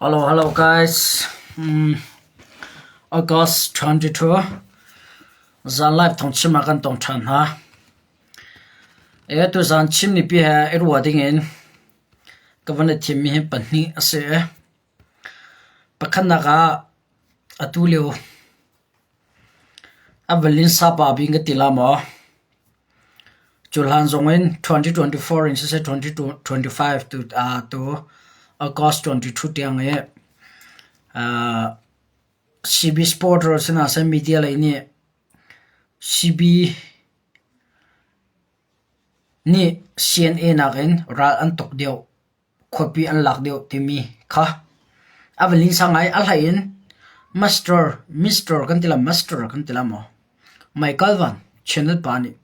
Hello, hello guys. August 22 zan live thong chim ah kan tong ṭhan hna. E tu zan chim ni pi he i ruah ding in ka van i thim mi hi pahnih a si. Pakhatnak ah atu lio a van linsa pa bing ka ti la maw? Cu hlan zong in 2024 in siseh 2025 tu tu August 22 tiang i CB supporter sinah seh media lei nih CB nih CNA nakin ral an tuk deuh. khuapi an lak deuh timi kha a va linsa ngai. A hlei in Master, Mister kan ti la, Master kan ti la maw? Michael Van channel pa nih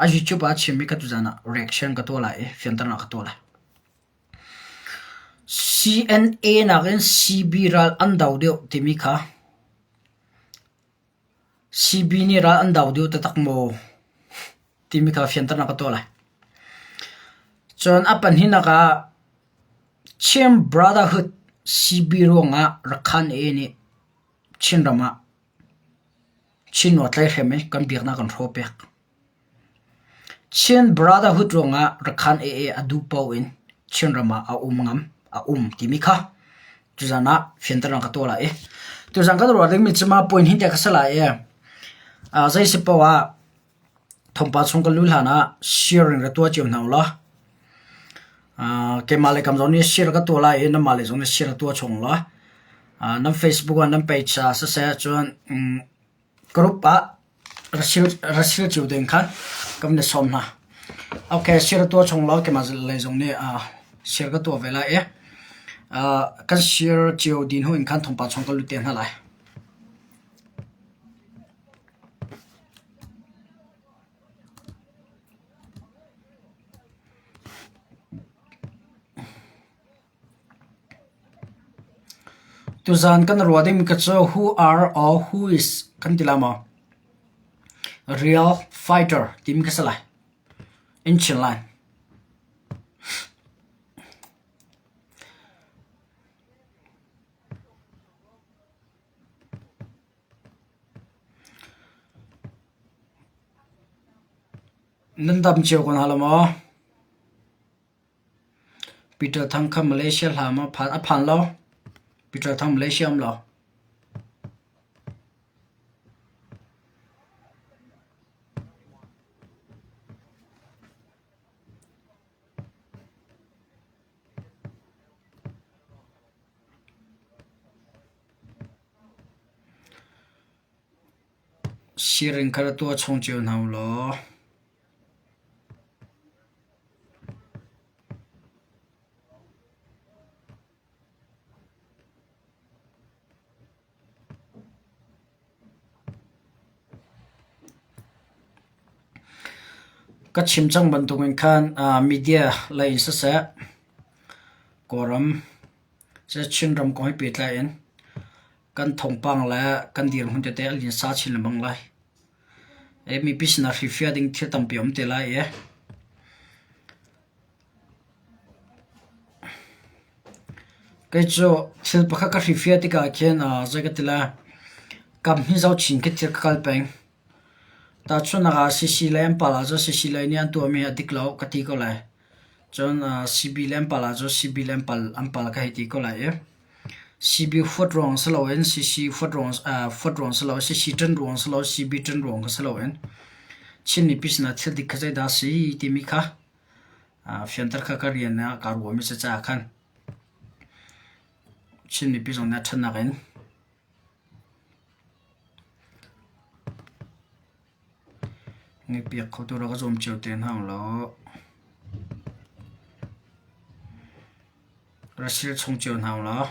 a YouTube ah a chimmi kha tuzan ah reaction ka tuah lai i fianternak ka tuah lai. CNA nakin CB ral an do deuh timi kha CB nih ral an do deuh taktak maw timi kha fianternak ka tuah lai. Cun a pahnihnak ah Chin Brotherhood CB ruangah Rakhine A nih Chinram ah Chin aw tlaihhrem i kan biaknak kan hrawh piak. Chin Brotherhood ruangah Rakhine AA a duh paoh in Chinram ah a um ngam, a um timi kha tuzan ah fianternak ka tuah lai i tuzan kan ruah dingmi cu mah point hi te ka si lai i zei si paoh ah thawngpang chung kan luh hlan ah sharing ra tuah cio hna u law keimah le kam zong nih share ka tuah lai i nanmah le zong nih share tuah chung law nan Facebook ah nan page ah siseh cun Group ah ra sil cio ding khan kan van i sawm hna. Okay, share tuah chung law keimah lei zong nih share ka tuah ve lai i kan share cio dih hnu in khan thawngpang chung kan lut te hna lai. Tuzaan kan ruah dingmi ka cu who are or who is kan ti lai maw? Real fighter timi ka si lai. In chin lai. Nan dam cio ko hna lo maw? Peter Thang kha Malaysia hla maw phan a phan lo? Peter Thang Malaysia um lo. Siring kha tuah chung cio hna u law. Ka chim cang bantukin khan media lei in siseh, Kawlram Chinram kong he pehtlai in kan thawngpang le kan dirhmun tete a linsa chin lengmang lai. Mipi sinah hrifia ding thil tampi a um te lai i kei cu thil pakhat ka hrifia tikah khin zei ka ti lai kam hi zohchin khi thil ka kal peng. Tahchunhnak ah CC le an pal ahcun CC lei nih an tuahmi hi a dik lo ka ti ko lai. Cun CB le an pal ahcun CB le an pal an pal ka hei ti ko lai i CB huat ruang si loin CC huat ruang huat ruang si loin CC ṭan ruang si loin CB ṭan ruang kha si loin Chin mipi sinah thil dik kha zeidah a si timi kha fianter kha ka rian ah kaa ruahmi si caah khan Chin mipi zong nih a ṭhatnak in Ngeihpiak kho tu rak ka zuam cio te hna ulaw ra sil chung cio hna ulaw.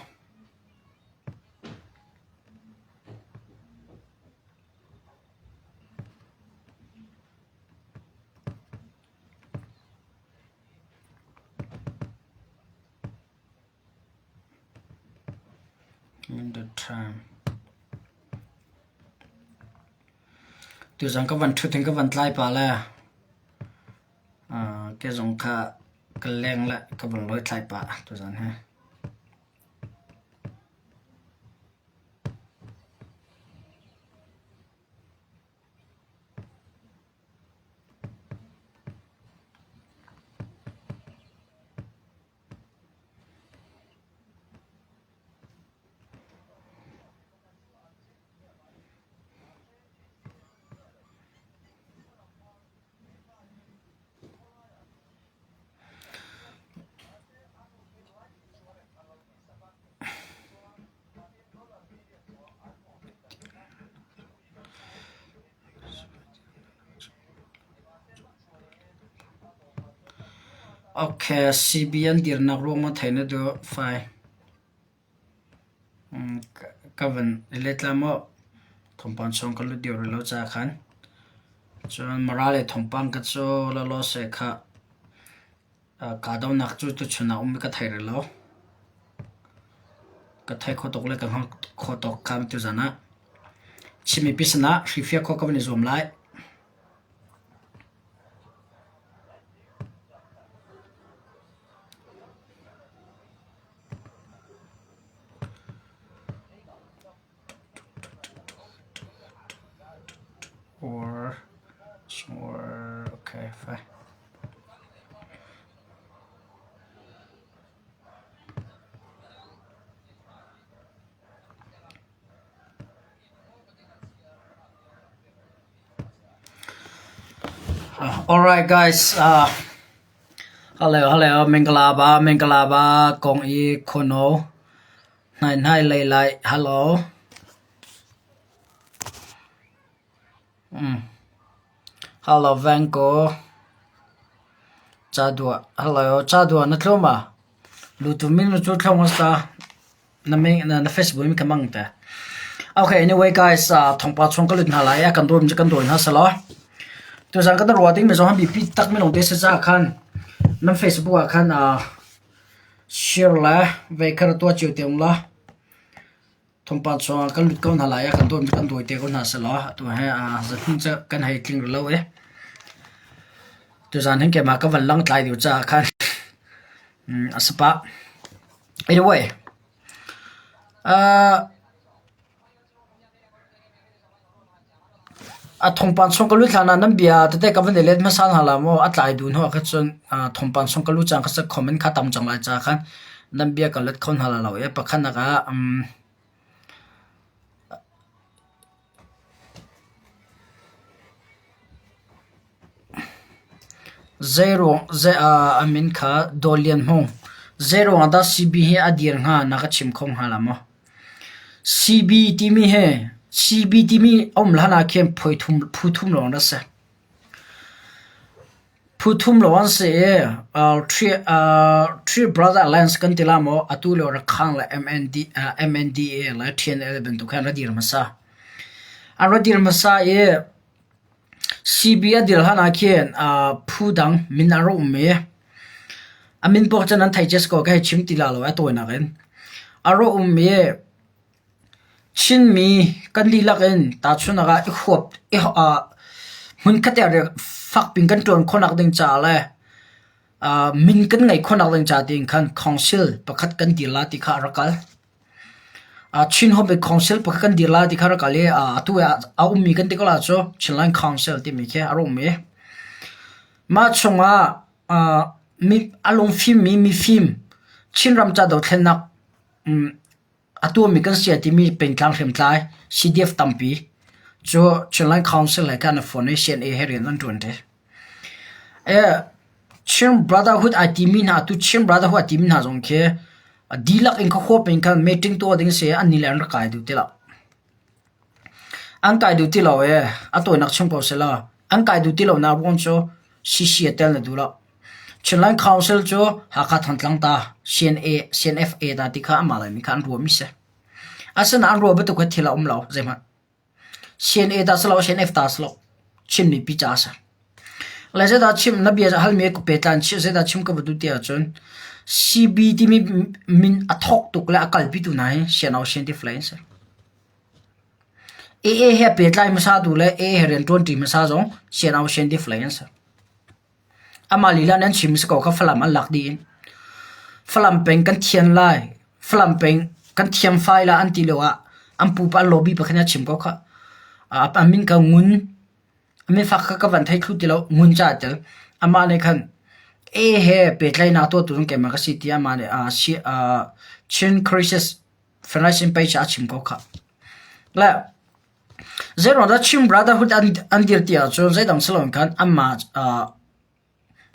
Tuzan ka van ṭhut in ka van tlai pah le ke zong kha ka leng le ka van lawi thlai pah tuzan hi. Okay, CB an dirnak ruang ma thei na duh fai. Ka van i let la maw? Thawngpang chung ka lut deuh rih lo caah khan. Cun Mara le thawngpang ka cu lawlaw seh khah. Kahdohnak cu tuchun ah um i ka thei rih lo. Ka thei kho tuk le ka hngal kho tuk kha tuzan ah. Chin mipi sinah hrifiak khawh ka van i zuam lai. Or, or, okay, fine. Alright guys, uh, hello, hello, Mingalaba, Mingalaba, Kong I Kono. Hnai hnai lei lai. Hello. Mm. Hello Vanko. Chadua. Hello Chadua na tlum ah. Lutu min cu thlong sa na me na, na Facebook mi ka mang te. Okay, anyway guys, uh, thongpa chung ka lut hna lai kan dawm kan dawi hna salo. Tu zan kan ruwa ding mi zong han bi tak mi long te se cha khan nan Facebook ah khan uh, Share le vei kha ra tuah cio te ung law thawngpang chungah kan lut ko hna lai i kan dawt kan dawi te ko hna sehlaw atu hi zathum cu kan hei tling rih lo i tuzaan hin keimah ka van lang tlai deuh caah khan a si pah. Anyway, uh, A thawngpang chung ka lut hlan ah nan bia tete ka van i let hmasa hna la maw? A tlai duh hnu ah khan cun thawngpang chung ka luh cang kha cun comment kha tam cang lai caah khan nan bia ka let kho hna lai lo i pakhatnak ah um Zeiruang zei a min kha Daw Lian Hmung. Zeiruang ah dah CB hi a dir hnga na ka chim kho hnga la maw? CB timi hi CB timi a um hlan ah khin phu thum lawng an si. Phu thum lawng an si i Three Brother Alliance kan ti la maw atu lio Rakhang le MNDAA le TNLA bantuk hi an ra dir hmasa. An ra dir hmasa i CB a dir hlan ah khin phu dang min a ra um i a min paoh cu nan theih cia si ko ka hei chim ti la lo a tawinak in. A ra um i Chinmi kan dihlak in tahchunhnak ah i huap hmunkhat ah fakpi in kan ṭuan khawhnak ding caah le min kan ngeih khawhnak ding ca tiin khan council pakhat kan dir la ti kha a rak kal. Chin Home Council pakhat kan dir lai ti kha rak kal i atu ah a ummi kan ti ko lai cu Chinland Council timi khi a rak um i mah chungah a lungfimmi mifim Chinram ca dothlennak a tuahmi kan si timi pengtlang hriamtlai CDF tampi cu Chinland Council he khan a phone i CNA he rian an ṭuan ṭi. Chin Brotherhood ai timi hna atu Chin Brotherhood ai timi hna zong khi dihlak in khuahuap in khan meeting tuah ding si an ni le an rak kai duh ti lo. An kai duh ti lo i a tawinak chim ko seh law an kai duh ti lonak ruang cu CC a tel na duh lo. Chinland Council cu Hakha Thantlang ta CNA CNFA ta ti kha amah le mi kha an ruahmi si. Asinain an ruah bantuk hi thil a um lo zeihmanh. CNA dah si lo, CNF dah si lo, Chin mipi ca a si. Le zeidah chim na bia halmi ka petlan chih zeidah chim ka va duh ti ahcun CB timi min a thawk tuk le a kalpi tu hna hi CNO CNDF lei an si. AA he pehtlai hmasa tu le AA he rian ṭuanṭi hmasa zong CNO CNDF lei an si. Amah lila nih an chim si ko kha Falam an lak dih in. Falam peng kan thian lai, Falam peng kan thiam fai la an ti lio ah an pupa an lobby pakhat nih a chim ko kha. A min ka ngun, a min fak kha ka van thei thlu ti lo, ngun ca a tel. Amah nih khan A he pehtlaihnak tuahtu zong keimah ka si tiah amah nih Chin Crisis Federation page ah a chim ko kha. Le Zeiruang dah Chin Brotherhood an dir ti ahcun zeidang si loin khan anmah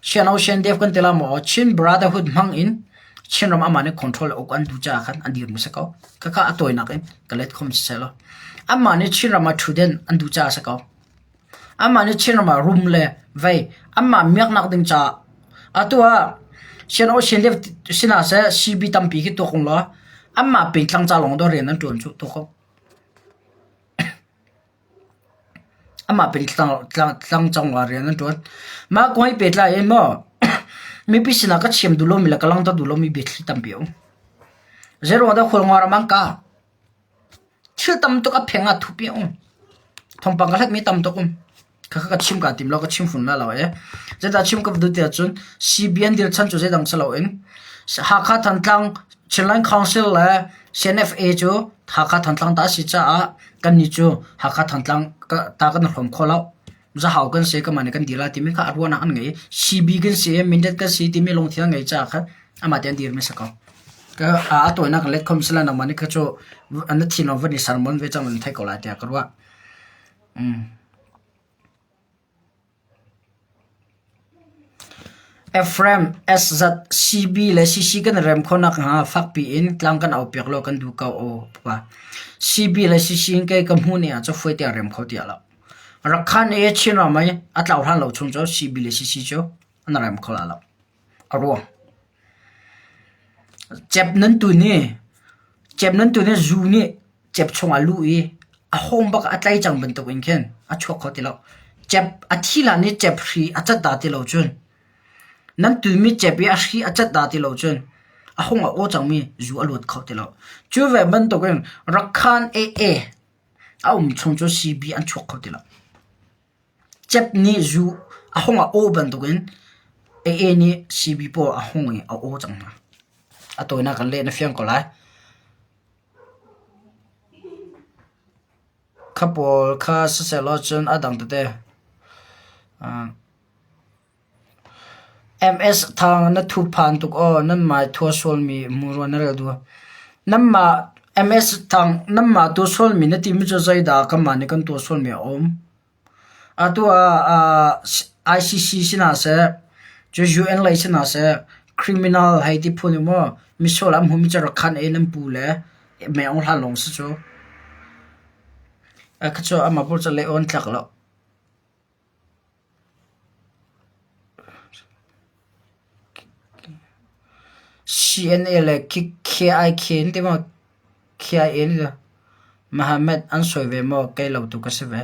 Siano Siandev kan ti la maw Chin Brotherhood hmang in Chinram amah nih control uk an duh caah khan an dirmi si ko. Khakha a tawinak in ka let khom si seh law. Amah nih Chinram ah ṭhutden an duh caah a si ko. Amah nih Chinram ah rum le vei amah miaknak ding caah atu ah. CNO CNDF sinah seh CB tampi khi tuak ung law anmah pengtlang ca lawng dawh rian an ṭuan cu tuak ko. Amah pengtlang ah rian an ṭuan. Mah kong he pehtlai in maw mipi sinah ka chim duh lomi le ka langhter duh lomi biathli tampi a um. Zeiruang dah Khualngo ram an kah? Thil tam tuk a pheng ah thupi a um. Thawngpang ka hlatmi tam tuk um. Khakha ka chim kaa tim lo, ka chim fun la lo ee. Zeidah chim ka va duh ti ahcun CBN dirchan cu zeidang si loin Hakha Thantlang Chinland Council le CNFA cu Hakha Thantlang ta a si caah kannih cu Hakha Thantlang ta kan i hrawm kho lo. Zahau kan si, kanmah nih kan dir lai timi kha a ruahnak an ngei. CB kan si, Mindat kan si timi lungthin an ngei caah khan amah te an dirmi si ko. Ka a tawinak let khom sila nangmah nih kha cu na thin van i sermon ve cang nan theih ko lai tiah ka ruah. Mm. Ephraim, SZ, CB le CC kan i rem khawhnak hnga fakpi in tlang kan aupiak law kan duh ko aw pupa. CB le CC in kei ka hmuh ni ah cafuai tiang rem kho tiah lo. Rakhan i Chinram i a tlau hlan lo chung cu CB le CC cu an rem kho la lo. A ruang. Cep nan tu ni, cep nan tu ni zu nih cep chungah luh i a hawng bak a tlai cang bantuk in khin a chuak kho ti lo. Cep a thi hlan i cep hri a cat dah ti lo cun nan tuimi cep i a hri a cat dah ti lo cun a hung a aw cangmi zu a luat kho ti lo. Cu ve bantukin Rakhan AA a um chung cu CB an chuak kho ti lo. Cep nih zu a hung a aw bantukin AA nih CB pawl a hung i a aw cang hna. A tawinak kan leh na fiang ko lai. Kha pawl kha sisehlaw cun a dang tete. MS Thang na thuphan tuk aw nanmah thua sualmi muru na rel duh. Nanmah MS Thang nanmah tuah sualmi na timi cu zeidah kanmah nih kan tuah sualmi a um? Atu ah ICC sinah seh, cu UN lei sinah seh, criminal hei ti phun in maw misual an hmumi cu rak khan i nan pu le mei aung hlan lawng si cu. Kha cu amah pawl cu leh aw an tlak lo. CNA le KIK an ti maw? KIA nih Muhammad an sawi ve maw? Kei lo tu ka si ve.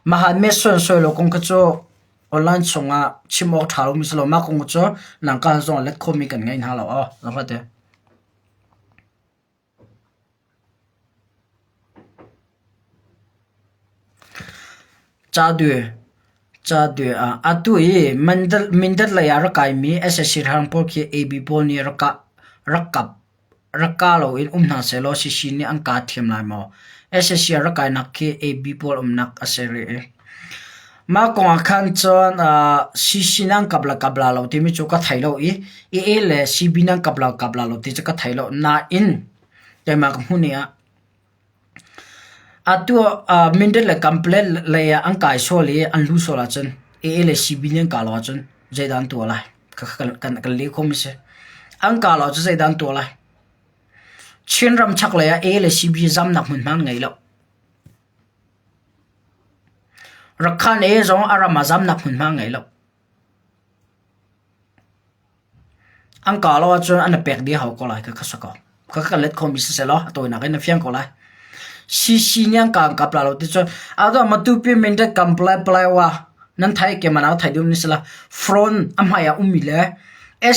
Muhammad sawi an sawi lo kong kha cu online chungah chim awk ṭha lomi si lo. Mah kong cu nangka zong let khomi kan ngei hna lo aw. Zohhmanh. Ca ah atu i Mindat lei ah rak kaimi sac ralhrang pawl khi AB pawl nih rak kap Rak kah loin um hna sehlaw CC nih an kaa thiam lai maw? Sac ah rak kainak khi AB pawl umnak a si rih i mah kong ah khan cun CC nan kap le kap la lo timi cu ka thei lo i AA le CB nan kap lo kap la lo ti cu ka thei lo. Nain keimah ka hmuh ni ah Atu ah Mindat le Kanpalet lei ah an kai sual i an luh sual ahcun AA le CB nih an kah lo ahcun zeidah an tuah lai? Kan leh khomi si. An kah lo ahcun zeidah an tuah lai? Chinram chaklei ah AA le CB zamnak hmunhma an ngei lo. Rakhan AA zong a ram ah zamnak hmunhma an ngei lo. An kah lo ahcun an i pek dih hau ko lai kha si ko. Kha kan let khomi siseh law a tawinak in a fiang ko lai. CC nih an kah an kap la lo ti cun atu Matupi Mindat kam Palai Palaiwa nan thai ke manau thai dum ni sila front a hmai ah ummi le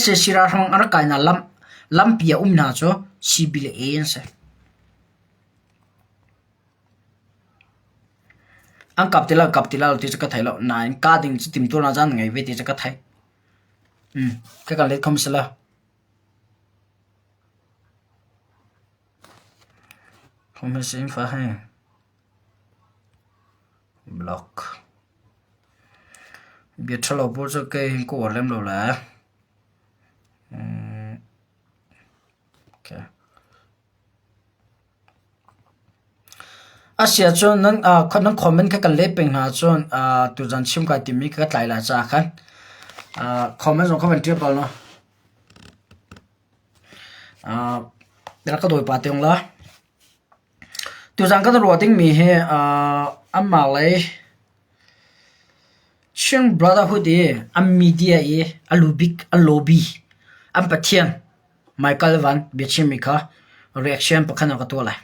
SAC ralhrang an rak kainak lam lampi ah um hna cu CB le A an si. An kap ti lo kap ti lo ti cu ka thei lo nain kah ding cu timhtuahnak caan ngei ve ti cu ka theih. Ka kan let khom si lo. Khom hi sin fa hei. Block. Bia ṭhalo pawl cu kei hin ka uar lem lo le. Okay. A si ahcun nan nan comment kha kan let peng hna ahcun tuzan chim kai timi ka tlai lai caah khan comment zong kha van ṭial bal law. Rak ka dawi pah te ung la. Tuzan kan ruah dingmi hi anmah lei Chin Brotherhood i an media i a lu bik an lobby. An Pathian Michael Van biachimmi kha reaction pakhat ah ka tuah lai.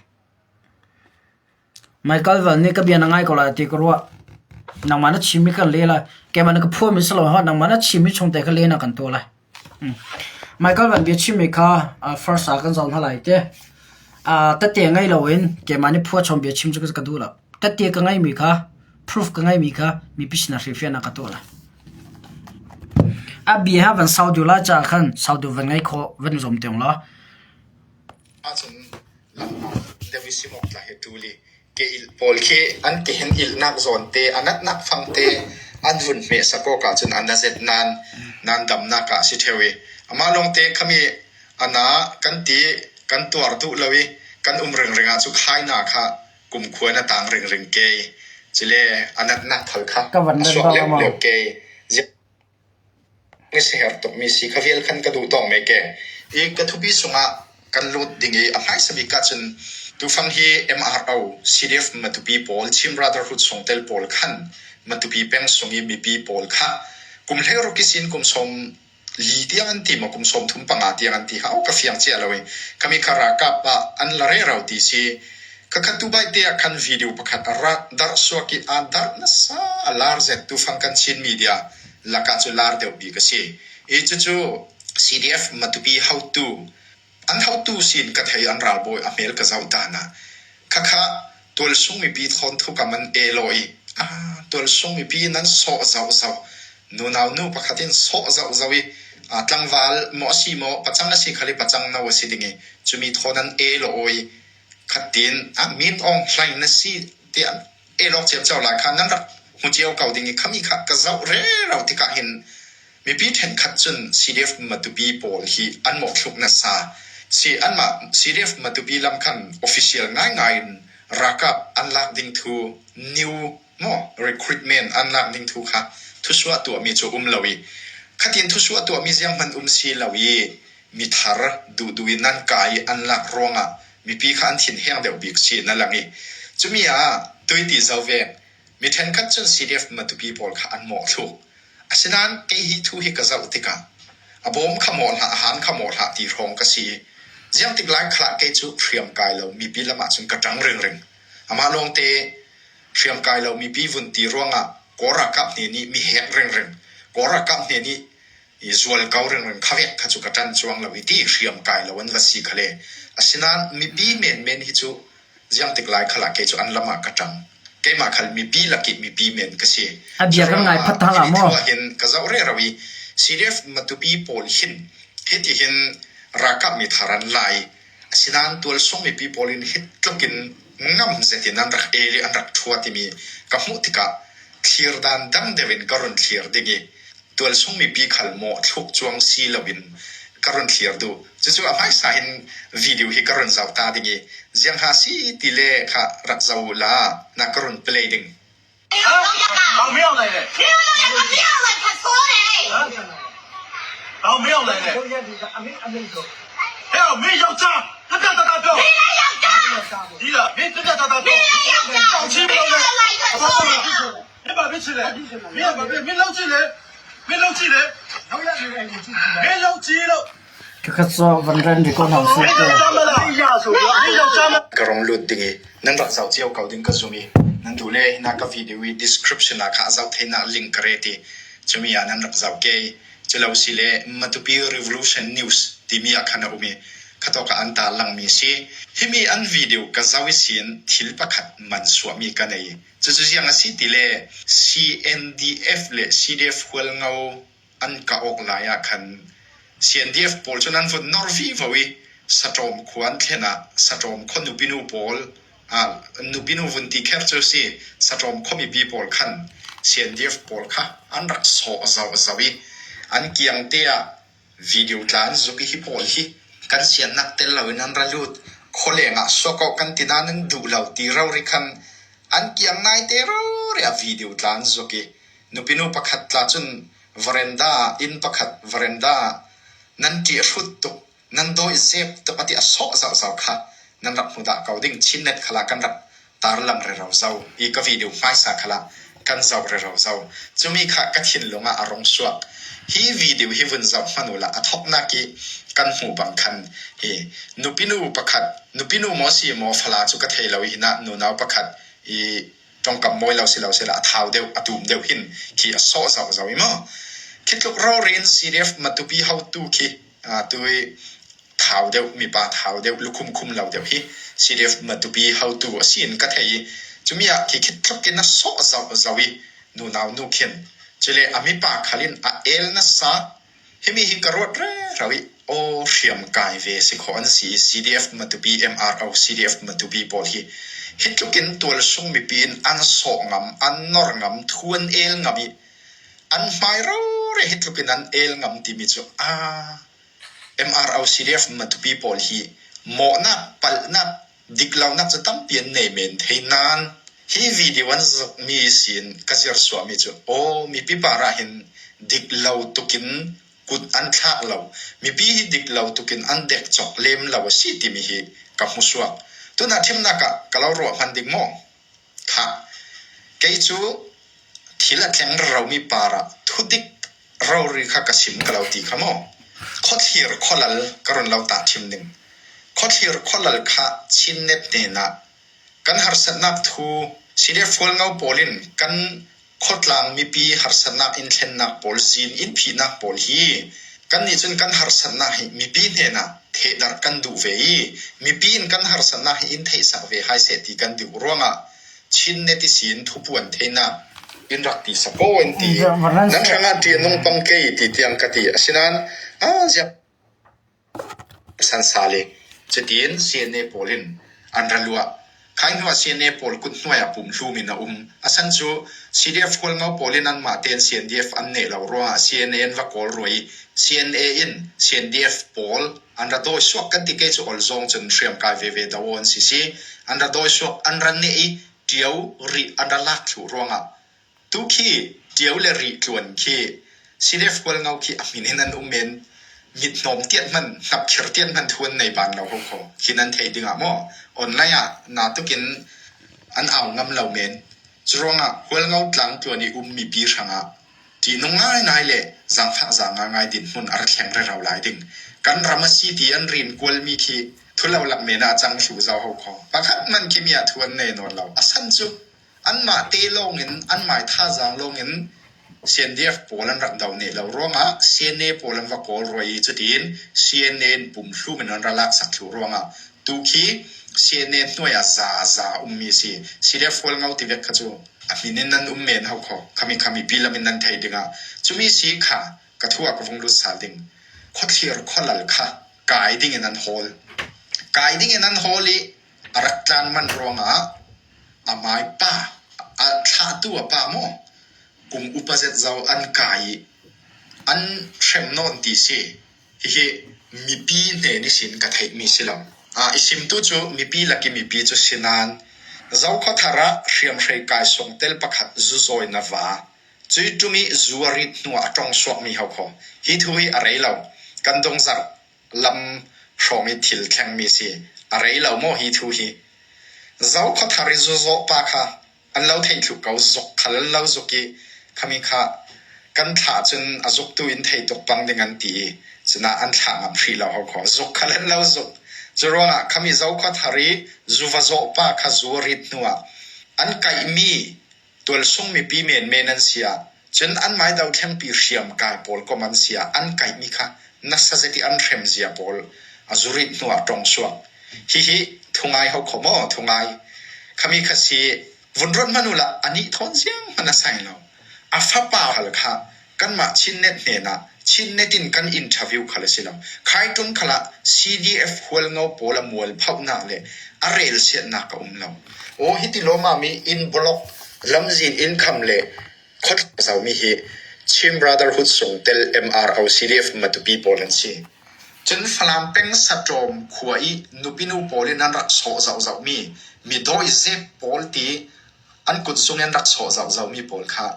Michael Van nih ka bia na ngai ko lai ti ka ruah. Nangmah na chimmi kan leh lai. Keimah na ka phuahmi si lo nangmah na chimmi chung te kha leh na kan tuah lai. Michael Van biachimmi kha first ah kan zoh hna lai te. Tette ngei loin keimah nih phuahchom biachim cu ka duh lo. Tette ka ngeimi kha proof ka ngeimi kha mipi sinah hrilhfiahnak ka tuah lai. A bia ha van sau deuh lai caah khan sau deuh van ngei khawh van i zuam tiang law. Ahcun lamhnak deuh i sim awk tla hi ṭul i ke ilh pawl khi an kehen ilhnak zawn te a natnak fang te an vun hmehsak awk ahcun a nazet nan nan damnak ah a si ṭheo i amah lawngte khami a na kan ti kan tuar duh lo i kan um ringring ah cu khaina kha kumkhua na tang ringring ke cile a natnak thal kha Ka van a ren suak bak leuh ama. leuh ke Ka siaherh tukmi si kha vial khan ka duh tawk me ke. I ka thupi sungah kan lut ding i a hmaisa bik ahcun tufang hi MRO CDF Matupi pawl Chin Brotherhood chungtel pawl khan Matupi peng sung i mipi pawl kha kum hleiruk i sin kum sawm li tiang an ti maw kum sawm thum panga tiang an ti hau ka fiang cia lo i khami kha ralkap ah an la rero ti si. Khakhat tu bai te ah khan video pakhat a ra darh suak i aa darh nasa a lar zet tufang kan Chin media lakah cu lar deuh bik a si. I cucu CDF Matupi haotu an haotu sin ka thei an ralbawi a hmel ka zoh dan ah khakha tualsung mipi thawnthu kam an elaw i ah tualsung mipi nan sawh zoh zoh nunau nu pakhat in sawh zoh zoh i tlangval maw a si maw pacang a si khal i pacang no a si ding i cumi thawn an elaw i khatin a min Aung Hlaing na si tiah elawk ciamcio lai kha nan rak hmu cio ko ding i khami kha ka zoh rero tikah hin mipi ṭhenkhat cun CDF Matupi pawl hi an mawhthluk nasa. Si anmah CDF Matupi lam khan official ngaingai in ralkap an lak ding thu new maw recruitment an lak ding thu kha thusuah tuahmi cu um lo i khatin thusuah tuahmi ziang hmanh um si lo i mithar duhduh in nan kai i an lak ruangah mipi kha an thin heng deuh bik si na lang i cumi ah tuiti zo vek mi ṭhenkhat cun CDF Matupi pawl kha an mawhthluk. Asinain kei hi thu hi ka zoh tikah a bawm kha mawh hlah a han kha mawh hlah ti hrawng ka si. Ziang tik lai khalah kei cu hriam kai lo mipi lam ah cun ka ṭang ringring. Amah lawngte hriam kai lo mipi vun ti ruangah Kawl ralkap hne nih mi hek ringring Kawl ralkap hne nih i zualko ringring kha vek kha cu ka ṭan cuang lo i ti hriam kai lo an va si kha le. Asinain mipi menmen hi cu ziang tik lai khal ah kei cu an lam ah ka ṭang. Keimah khal mipi lakih mipi men ka si. A bia kan ngai phat hna hlah maw? Hi hin ka zoh rero i CDF Matupi pawl hin hiti hin ralkap mi thar an lai. Asinain tualsung mipi pawl in hi tluk in ngam zet in an rak el i an rak ṭhua timi ka hmuh tikah thlir dan dang deuh in ka run thlir ding i tualsung mipi khal maw thluk cuang si loin ka run thlir duh. Cucu a hmaisa hin video hi ka run zoh ta ding i ziang ha si ti le kha rak zoh u la na ka run play ding. Khakhat cu van ren rih ko hna usih ti. Ka rong lut ding i nan rak zoh cio ko ding ka zum i nan duh le hina ka video i description ah kha a zoh theinak link ka ret i cumi ah nan rak zoh ke i culo si le Matupi Revolution News timi ah khan a um i khatawk ah an tar langmi si. Himi an video ka zoh i sin thil pakhat man suahmi ka nei. Cucu ziang a si ti le CNDF le CDF Hualngo an kah awk lai ah khan CNDF pawl cu nan vun nor vivo i saṭawm khua an thlen ah saṭawm khua nupinu pawl ah nupinu vun ti kher cu si saṭawm khua mipi pawl khan CNDF pawl kha an rak sawh zau zau i an kiang te ah Video tla an zuk i hi pawl hi kan siannak tel loin an ra lut. Khualeng ah suak awk kan ti nain an duh lo ti rori khan an kiang naite rori ah video tla an zuk i nupinu pakhat tla cun veranda ah inn pakhat veranda ah nan ṭih hrut tuk nan dawi zep tuk a ti a sawh zohzau kha nan rak hmu dah ko ding Chinnet khala kan rak tarlang rero zo i ka video hmaisa khala kan zoh rero zo. Cumi kha ka thinlung ah a rung suak. Hi video hi vun zoh hmanh u law a thawknak i kan hmuh bang khan hi nupinu pakhat nupinu maw si maw fala cu ka thei lo i hinah nunau pakhat i ṭongkam mawi lo si lo sila a thau deuh a tum deuh hin khi a sawh zoh zoh i maw khi tluk rorin CDF Matupi hotu khi tu i thau deuh mipa thau deuh lukhum khum lo deuh hi CDF Matupi hotu a si in ka thei i cumi ah khi khi tluk in a sawh zoh zoh i nunau nu khin cule a mipa khal in a el nasa himi hi ka ruat rero i aw hriam kai ve si khawh an si i CDF Matupi MRO CDF Matupi pawl hi hi tluk in tualsung mipi in an sawh ngam an nor ngam thu an el ngam i an hmai rore hi tluk in an el ngam timi cu a MRO CDF Matupi pawl hi mawhnak palhnak Diklonak cu tampi an nei men thei nain hi video an zukmi sin ka zirsuahmi cu aw mipi par ah hin diklo tukin kut an thlak lo, mipi hi diklo tukin an dekcok lem lo a si timi hi ka hmu suak. Tunah thimnak ah ka lo ruah hman ding maw? Khah, kei cu thil a tleng romi par ah thudik rori kha ka sim ka lo ti kha maw? Khuathlir khualal ka run lo tah thim ding. Khuathlir khualal kha Chinnet hnenah kan harsatnak thu CDF Hualngo pawl in kan khuatlang mipi harsatnak in thlennak pawl zin in phihnak pawl hi kannih cun kan harsatnak hi mipi hnenah thehdarh kan duh ve i mipi in kan harsatnak hi in theihsak ve hai seh ti kan duh ruangah Chinnet i sin thupuan theinak in rak ti sakaw in ti nan hrangah ṭih a nung pang kei ti tiang ka ti asinain ah ziak Sansale cutin CNA pawl in an ra luah. Khai hnu ah CNA pawl kut hnuai ah pumhlum in a um. A san cu CDF Hualngo pawl in anmah tein CNDF an neh lo ruangah CNA an va kawl rua i CNA in CNDF pawl an ra dawi suak kan ti kei cu ol zawng cun hriamkai veve do aw an si si. An ra dawi suak an ra neh i ṭio rih an ra lak thlu ruangah Tu khi ṭio le rih tluan khi CDF Hualngo khi a min in an um men. Mithnawm tiat hmanh, hnapkhir tiat hmanh thu an nei ban lo ho kho. Khi nan theih ding ah maw online ah na tukin an au ngam lo men. Curuangah Hualngo tlang tluan i um mipi hrangah ṭihnung ngaingai le zaangfah zaang ngaingai dinhmun a ra thleng rero lai ding. Kan ram a si ti an rin kualmi khi thulo lak men ah a cang thlu zau ho kho. Pakhat hmanh khi mi ah thu an nei nawn lo. A san cu Anmah te lawngin anmah thazaang lawngin CNDF pawl an rak do ne lo ruangah CNA pawl an va kawl rua i cutin CNA in pumhlum in an ra laksak thlu ruangah tu khi CNA hnuai ah zaza ummi si. CDF Hualngo ti vek kha cu a min in nan um men hau kho. Khami khami pi lam in nan thei dingah cumi si kha ka thu ah ka vung lut sal ding. Khuathlir khualal kha kai ding in an hawl. Kai ding in an hawl i A rak tlan manh ruangah a hmaipa a thlahtu a pa maw kum upa zet zau an kai i an hrem nawn ti si. Hihi mipi hnen i sin ka theihmi si lo. I simtu cu mipi lak i mipi cu si nain Zokhawthar ah hriamhrei kaisung tel pakhat zuzawi na va cui ṭum i zu a rit hnuah a tong suakmi ho khaw. Hi thu hi a rei lo. Kan dongzarh lam hrawng i thil thlengmi si. A rei lo maw hi thu hi? Zokhawthar i zuzawh pa kha an lo thei thlu ko, zuk khal an lo zuk i khami kha kan thlah cun a zuktu in thei tuk pang ding an ti i cunah an thlah ngam hrih lo ho kho. Zuk khal an lo zuk. Curuangah khami Zokhawthar i zuva zawh pa kha zu a rit hnuah an kaihmi Tualsung mipi menmen an si ah cun anmah dothlengpi hriamkai pawl kom an si ah an kaihmi kha nasa zet i an hrem zia pawl a zurit hnu ah tong suak. Hihi thungai ho kho maw thungai. Khami kha si vun ruat hmanh u lah anih thawn ziang hmanh a sai lo. A fapa hal kha kanmah Chinnet hnenah Chinnet in kan interview khal a si lo. Khaiṭum khal ah CDF Hualngo pawl a mual phohnak le a rel siannak a um lo. Aw hiti lawmmam i inn block lamzin inn kham le khuatlak zomi hi Chin Brotherhood sungtel MRO CDF Matupi pawl an si. Cun Falam peng Saṭawm khua i nupinu pawl in an rak sawh zohzohmi mi dawi zep pawl ti an kutzung in rak sawh zohzohmi pawl kha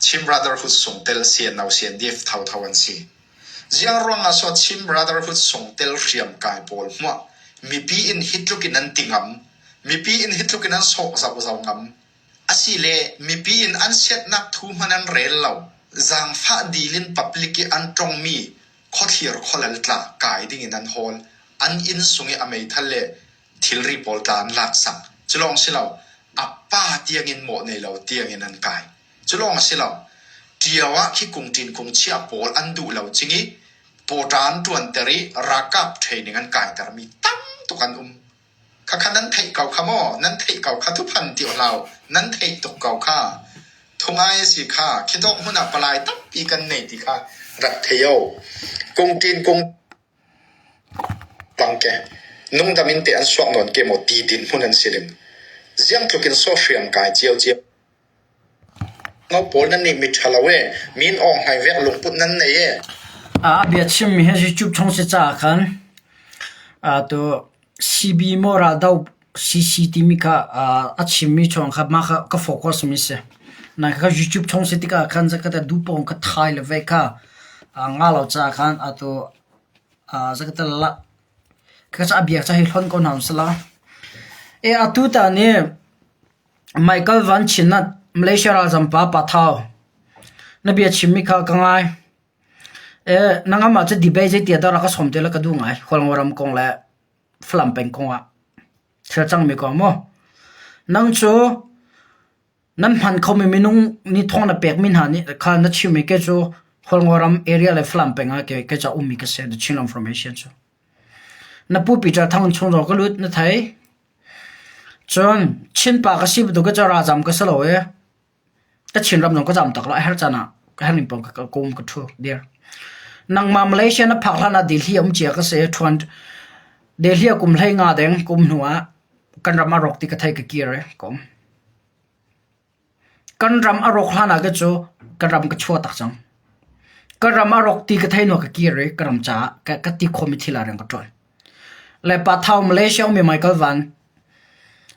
Chin Brotherhood sungtel CNO CNDF thotho an si. Ziang ruangah so Chin Brotherhood sungtel hriamkai pawl hmuah mipi in hi tluk in an ti ngam, mipi in hi tluk in an sawk zohzo ngam, asile mipi in an siatnak thu hmanh an rel lo. Zaangfah dil in public i an tongmi khuathlir khualal tla kai dingin an hawl. An inn sung i a meithal le thilri pawl tla an laksak. Cu lawng si lo, a pa tiangin mawh nei lo tiangin an kai. Cu lawng a si lo, Ṭio ah khi kungṭin kungchia pawl an duh lo cing i pawṭa an ṭuanter i ralkap training an kaitermi tam tuk an um. Khakha nan theih ko kha maw? Nan theih ko kha thuphan ti hlah u. Nan theih tuk ko kha. Thungai a si kha. Khitawk hmun ah palai tampi kan nei ti kha rak thei o. Kungṭin kung bang ke nungdam in te an suak nawn ke maw ti din hmun an si lim. Ziang tluk in saw hriam kai cio cio. Ngo pawl nan nih miṭhalo ee, min awng hmaivek lungput nan nei ee. A bia chimmi hi YouTube chung si caah khan tu CB maw raldo CC timi kha a chimmi chung kha mah kha ka focus mi si. Nai kha YouTube chung si tikah khan zakhat ah duhpaoh ka thai le ve kha nga lo caah khan atu zakhat la ka ca bia ca hi hlon ko hna usila. E atu ta nih Michael Van Chinat, Malaysia ralzam pa Pathau. Na bia chimmi kha ka ngai. E, nangam ah cu debate zei tia dah rak ka sawm te la ka duh ngai. Hualngo ram kong le Falam peng kong ah. Thil cangmi kong mu. Nang cu nan hman khomi minung nih thawng na pekmi hna nih kha na chimmi ke cu Hualngo ram area le Falam peng ah ke ke ca ummi ka si the Chin information cu. Na pu Peter Thang chung zong ka lut na thei. Cun Chinpa ka si bantuk cu ralzam ka si lo i ka Chinram zong ka zam tak lo. A herh caan ah ka herh ning paoh ka um ka ṭhu dir. Nangmah Malaysia na phak hlan ah Delhi a um cia ka si. Ṭhuan Delhi ah kum hlei nga deng kum hnu ah kan ram a rawk ti ka thei ka kir i ka um. Kan ram a rawk hlan ah ka cu ka ram ka chuah tak cang. Ka ram a rawk ti ka thei hnu ah ka kir i ka ram caah ka, ka ti khomi thil ah rian ka ṭuan. Le Pathau Malaysia ummi Michael Van,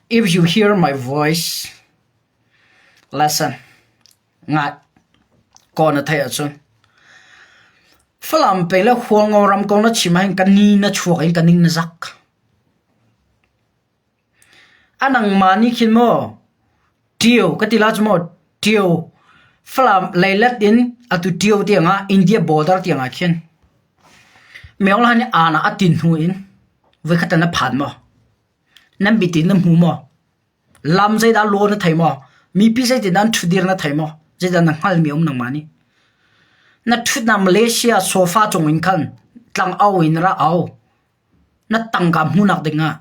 if you hear my voice, listen, ngai, ko na theih ahcun. Falam peng le Hualngo ram kong na chim ahhin ka ni na chuak in ka ning na zak. A nangmah nih khin maw ṭio ka ti la cu maw ṭio Falam leilet in atu ṭio tiangah India border tiangah khin Myohla nih aan ah a tin hnu in voikhat na phan maw? Nan bitin na hmu maw? Lam zeidah law na thei maw? Mipi zeitindah an ṭhutdir na thei maw? Zeidah na hngalmi a um nangmah nih? Na ṭhutnak Malaysia sofa cung in khan tlang au in ra au. Na tangka hmuhnak dingah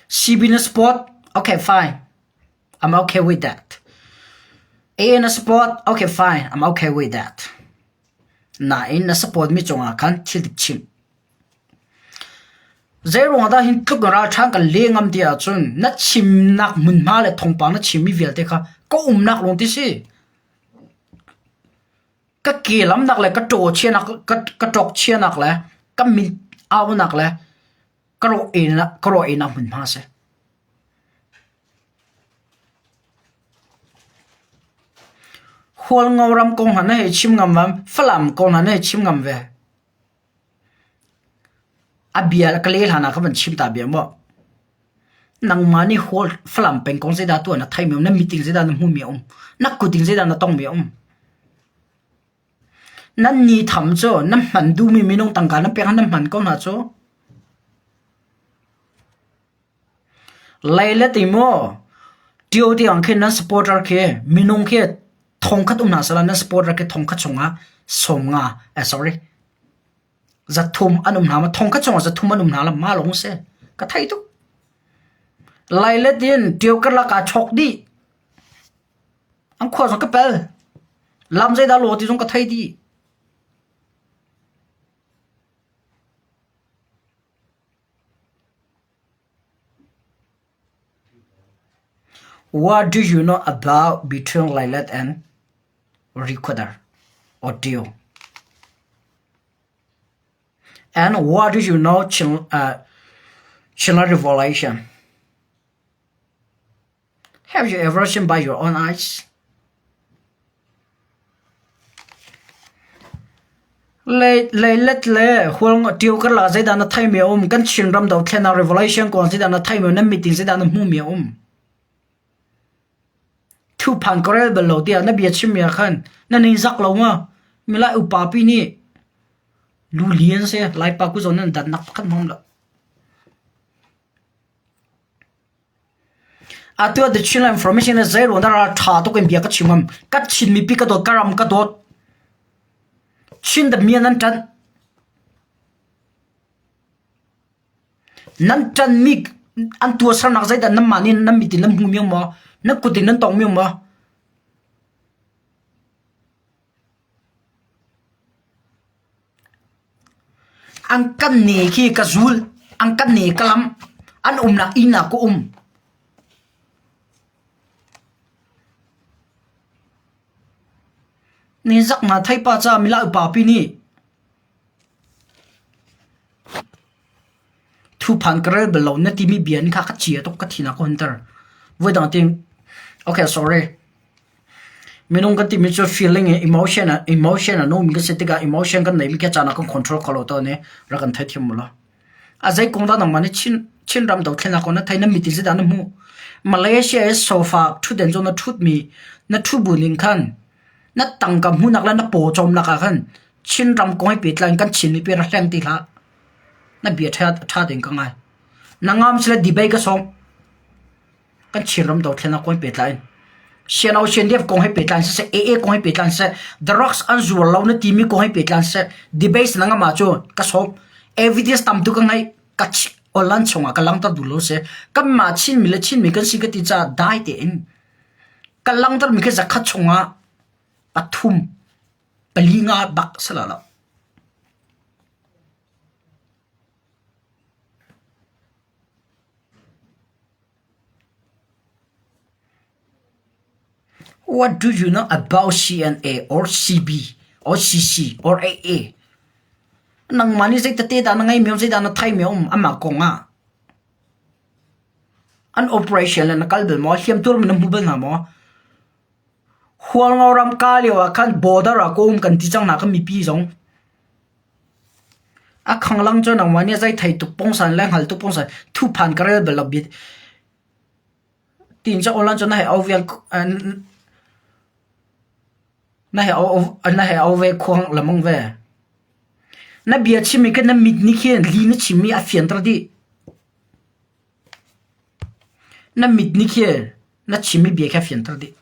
CB na support? Okay, fine. I'm okay with that. A na support? Okay, fine. I'm okay with that. Nain na support mi cungah khan thil dik chim. Zeiruang dah hin tluk ralṭha kan le ngam ti ahcun na chimnak hmunhma le thawngpang na chimmi vialte kha ka umnak lawng ti si. Ka ke lamnak le ka ṭaw chianak ka ṭawk chianak le ka mit aunak le ka rawh einak ka rawh einak hmunhma a si. Hualngo ram kong hna na hei chim ngam vam, Falam kong hna na hei chim ngam ve. A bia ka le hlan ah ka van chim ta bia maw. Nangmah nih Hual Falam peng kong zeidah tuah na theimi um, na meeting zeidah na hmuhmi a um, na kut in zeidah na tongmi a um. Nan ni tham cu na hman duhmi minung tangka na pek ah na hman ko hna cu. Lei le ti maw ṭio tiang khin nan supporter khi minung khi thongkhat um hna sehla nan supporter khi thongkhat chungah 50 eh sorry 300 an um hna ma thongkhat chungah 300 an um hna la ma lawng si ka thei tuk. Lai le tin ṭio karlak ah chawk dih an khua zong ka pel lam zeidah law ti zong ka thei dih. What do you know about between Lailet and Rihkhawdar or Tio? And what do you know Chin, uh, Chinla Revolution? Have you ever seen by your own eyes? Leilet le Hualngo karlak zeidah na theimi a um? Kan Chinram dothlennak revolution kong zeidah na theimi a um? Nan meeting zeidah na hmuhmi a um? Thuphan ka rel bal lo tiah na bia chimmi ah khan na ningzak lo maw? Milai upa pi nih lu lian si Laipa ku zawn nan dannak pakhat hmang lo. Atu ah The Chinland Information le zei ruang dah ral ṭha tuk in bia ka chim ngam. Ka Chin mipi ka dawt, ka ram ka dawt. Chin damian nan ṭanh. Nan ṭanmi an tuahsernak zeidah nanmah nih nan mit in nan hmu mi maw? Nan kut in nan tawng mi maw? An kan ne khi ka zul, an kan ne ka lam, an umnak inn ah ka um. Ni zak na theipa ca mila upa pi nih Thuphan ka rel bal lo na timi bia nih kha ka chia tuk ka thin a ka hunter. Voidang ting okay sorry. Minung kan timi cu feeling in emotion emotion a nungmi kan si tikah emotion kan neimi khi caan ah kan control kho lo tawn i rak kan theithiam mu law. A zei kong dah nangmah nih Chin Chinram dothlennak kong na thei na mit in zeidah na hmuh? Malaysia i sofa ṭhutden cu na ṭhutmi na ṭhu bu ning khan na tangka hmuhnak le na paw cawmnak ah khan Chinram kong he pehtlai in kan Chin mipi rak hleng ti hlah. Na bia ṭha ṭha tein ka ngai. Na ngam sile debate ka sawm. Kan Chinram dothlennak kong he pehtlai in. Siano Sianliap kong he pehtlai in siseh, AA kong he pehtlai in siseh, drugs an zuar lo na timi kong he pehtlai in siseh, debate na ngam ahcun ka sawm. Evidence tam tuk ka ngeih. Ka online chungah ka langhter duh lo si. Kanmah Chinmi le Chinmi kan si ka ti caah dai tein ka langhtermi khi zakhat chungah pathum pali nga bak si lo. What do you know about CNA or CB or CC or AA? Nangmah nih zei tete dah na ngeimi um, zeidah na theimi um amah kong ah? An operation le na kal bal maw? Hliamtuar mi na hmu bal hna maw? Hualngo ram ka lio ah khan border ah ka um kan ti cang hna kan mipi zong. A khanglang cu nangmah nih zei thei tuk pungsan le hngal tuk pungsan thuphan ka rel bal lo bit. Tin cu online cu na hei au vial na hei au na hei au ve khuang lamang ve. Na bia chimmi khi na mit nih khin li na chimmi a fianter dih. Na mit nih khin na chimmi bia khi a fianter dih.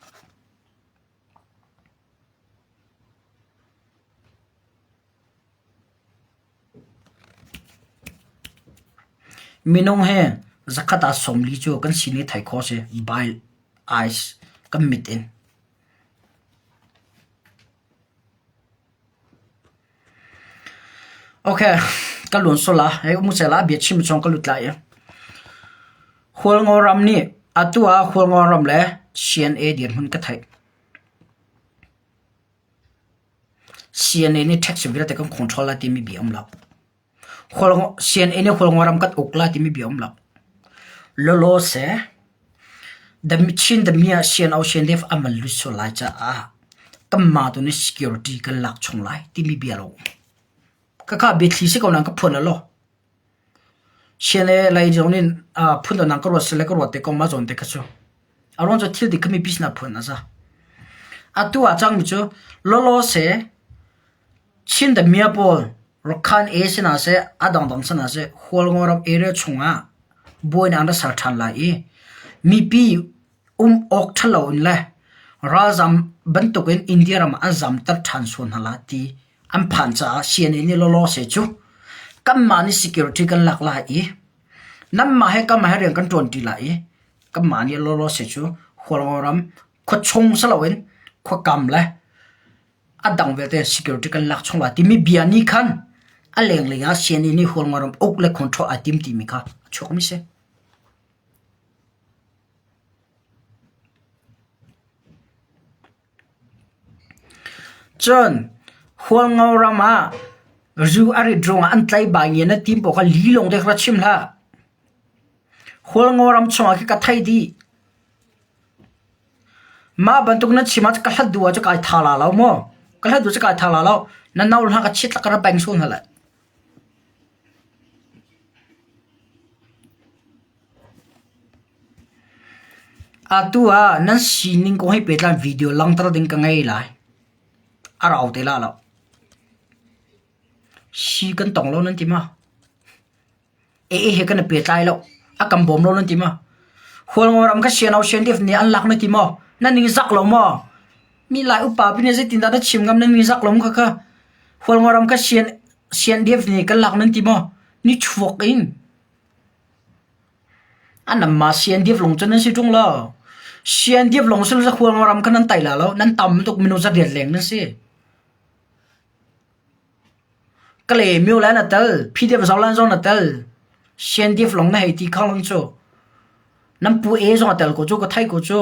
Minung hi zakhat ah 40 cu kan sin i thei khawh a si. By eyes kan mit in. Ok, ka luan sual ah hei um seh la bia chim chung ka lut lai i. Hualngo ram nih atu ah Hualngo ram le CNA dirhmun ka theih. CNA nih tax vialte kan control lai timi bia um lo. CNA nih Hualngo ram kan uk lai timi bia um lo. Lawlaw seh the Chin the Mia CNO CNDF an van lut sual lai caah kanmah tu nih security kan lak chung lai timi bia lo. Khakha biathli si ko nain ka phuan law. CNA lei zong nih phun dang ka ruat sile ka ruat te ko mah zawn te kha cu. A ruang cu thil dik kha mipi sinah phuan a za. Atu ah cangmi cu lawlaw seh Chin the Mia pawl Rakhine A sinah seh a dangdang sinah seh Hualngo ram area chungah buainak an rak ser ṭhan lai i mipi um awk ṭhalo in le ralzam bantukin India ram ah an zamter ṭhan sual hna lai ti an phan caah CNA nih lawlaw seh cu kanmah nih security kan lak lai i nanmah he kanmah he rian kan ṭuanṭi lai i kanmah nih lawlaw seh cu Hualngo ram khuachung si loin khuakam le a dang vialte security kan lak chung lai timi bia nih khan a lenglei ah CNA nih Hualngo ram uk le control ai tim timi kha a chuakmi si. Cun Hualngo ram ah zu a rit ruangah an tlaih bai ngian na tim pawl kha li lawng te kha ra chim hlah. Hualngo ram chungah khi ka theih dih. Mah bantuk nan chim ah ka hlat duh ah cu kai tha la lo maw? Ka hlat duh cu kai tha la lo. Na no hna ka chit la ka ra beng sual hna lai. Atu ah nan sining kong he pehtlai video langhter ding ka ngei lai. A rau te la lo. Si kan tong lo nan ti ma? AA he kan i pehtlai lo. A kan bawm lo nan ti ma? Hualngo ram kha siano sian def nih an lak na ti maw? Nan ning zak lo maw? Mi lai upa pi nih zeitindah na chim ngam nan ning zak lo kha kha. Hualngo ram kha sian sian def nih kan lak nan ti maw? Ni chuak in. Anamah CNDF lawng cun nan si ṭung lo. CNDF lawng si lo Hualngo ram kha nan tai la lo. Nan tam tuk minung 800 leng nan si. Kale myo le na tel, PDF zolan zong na tel. CNDF lawng na hei ti khang lang cu. Nan pu e zong a tel ko cu ka thai ko cu.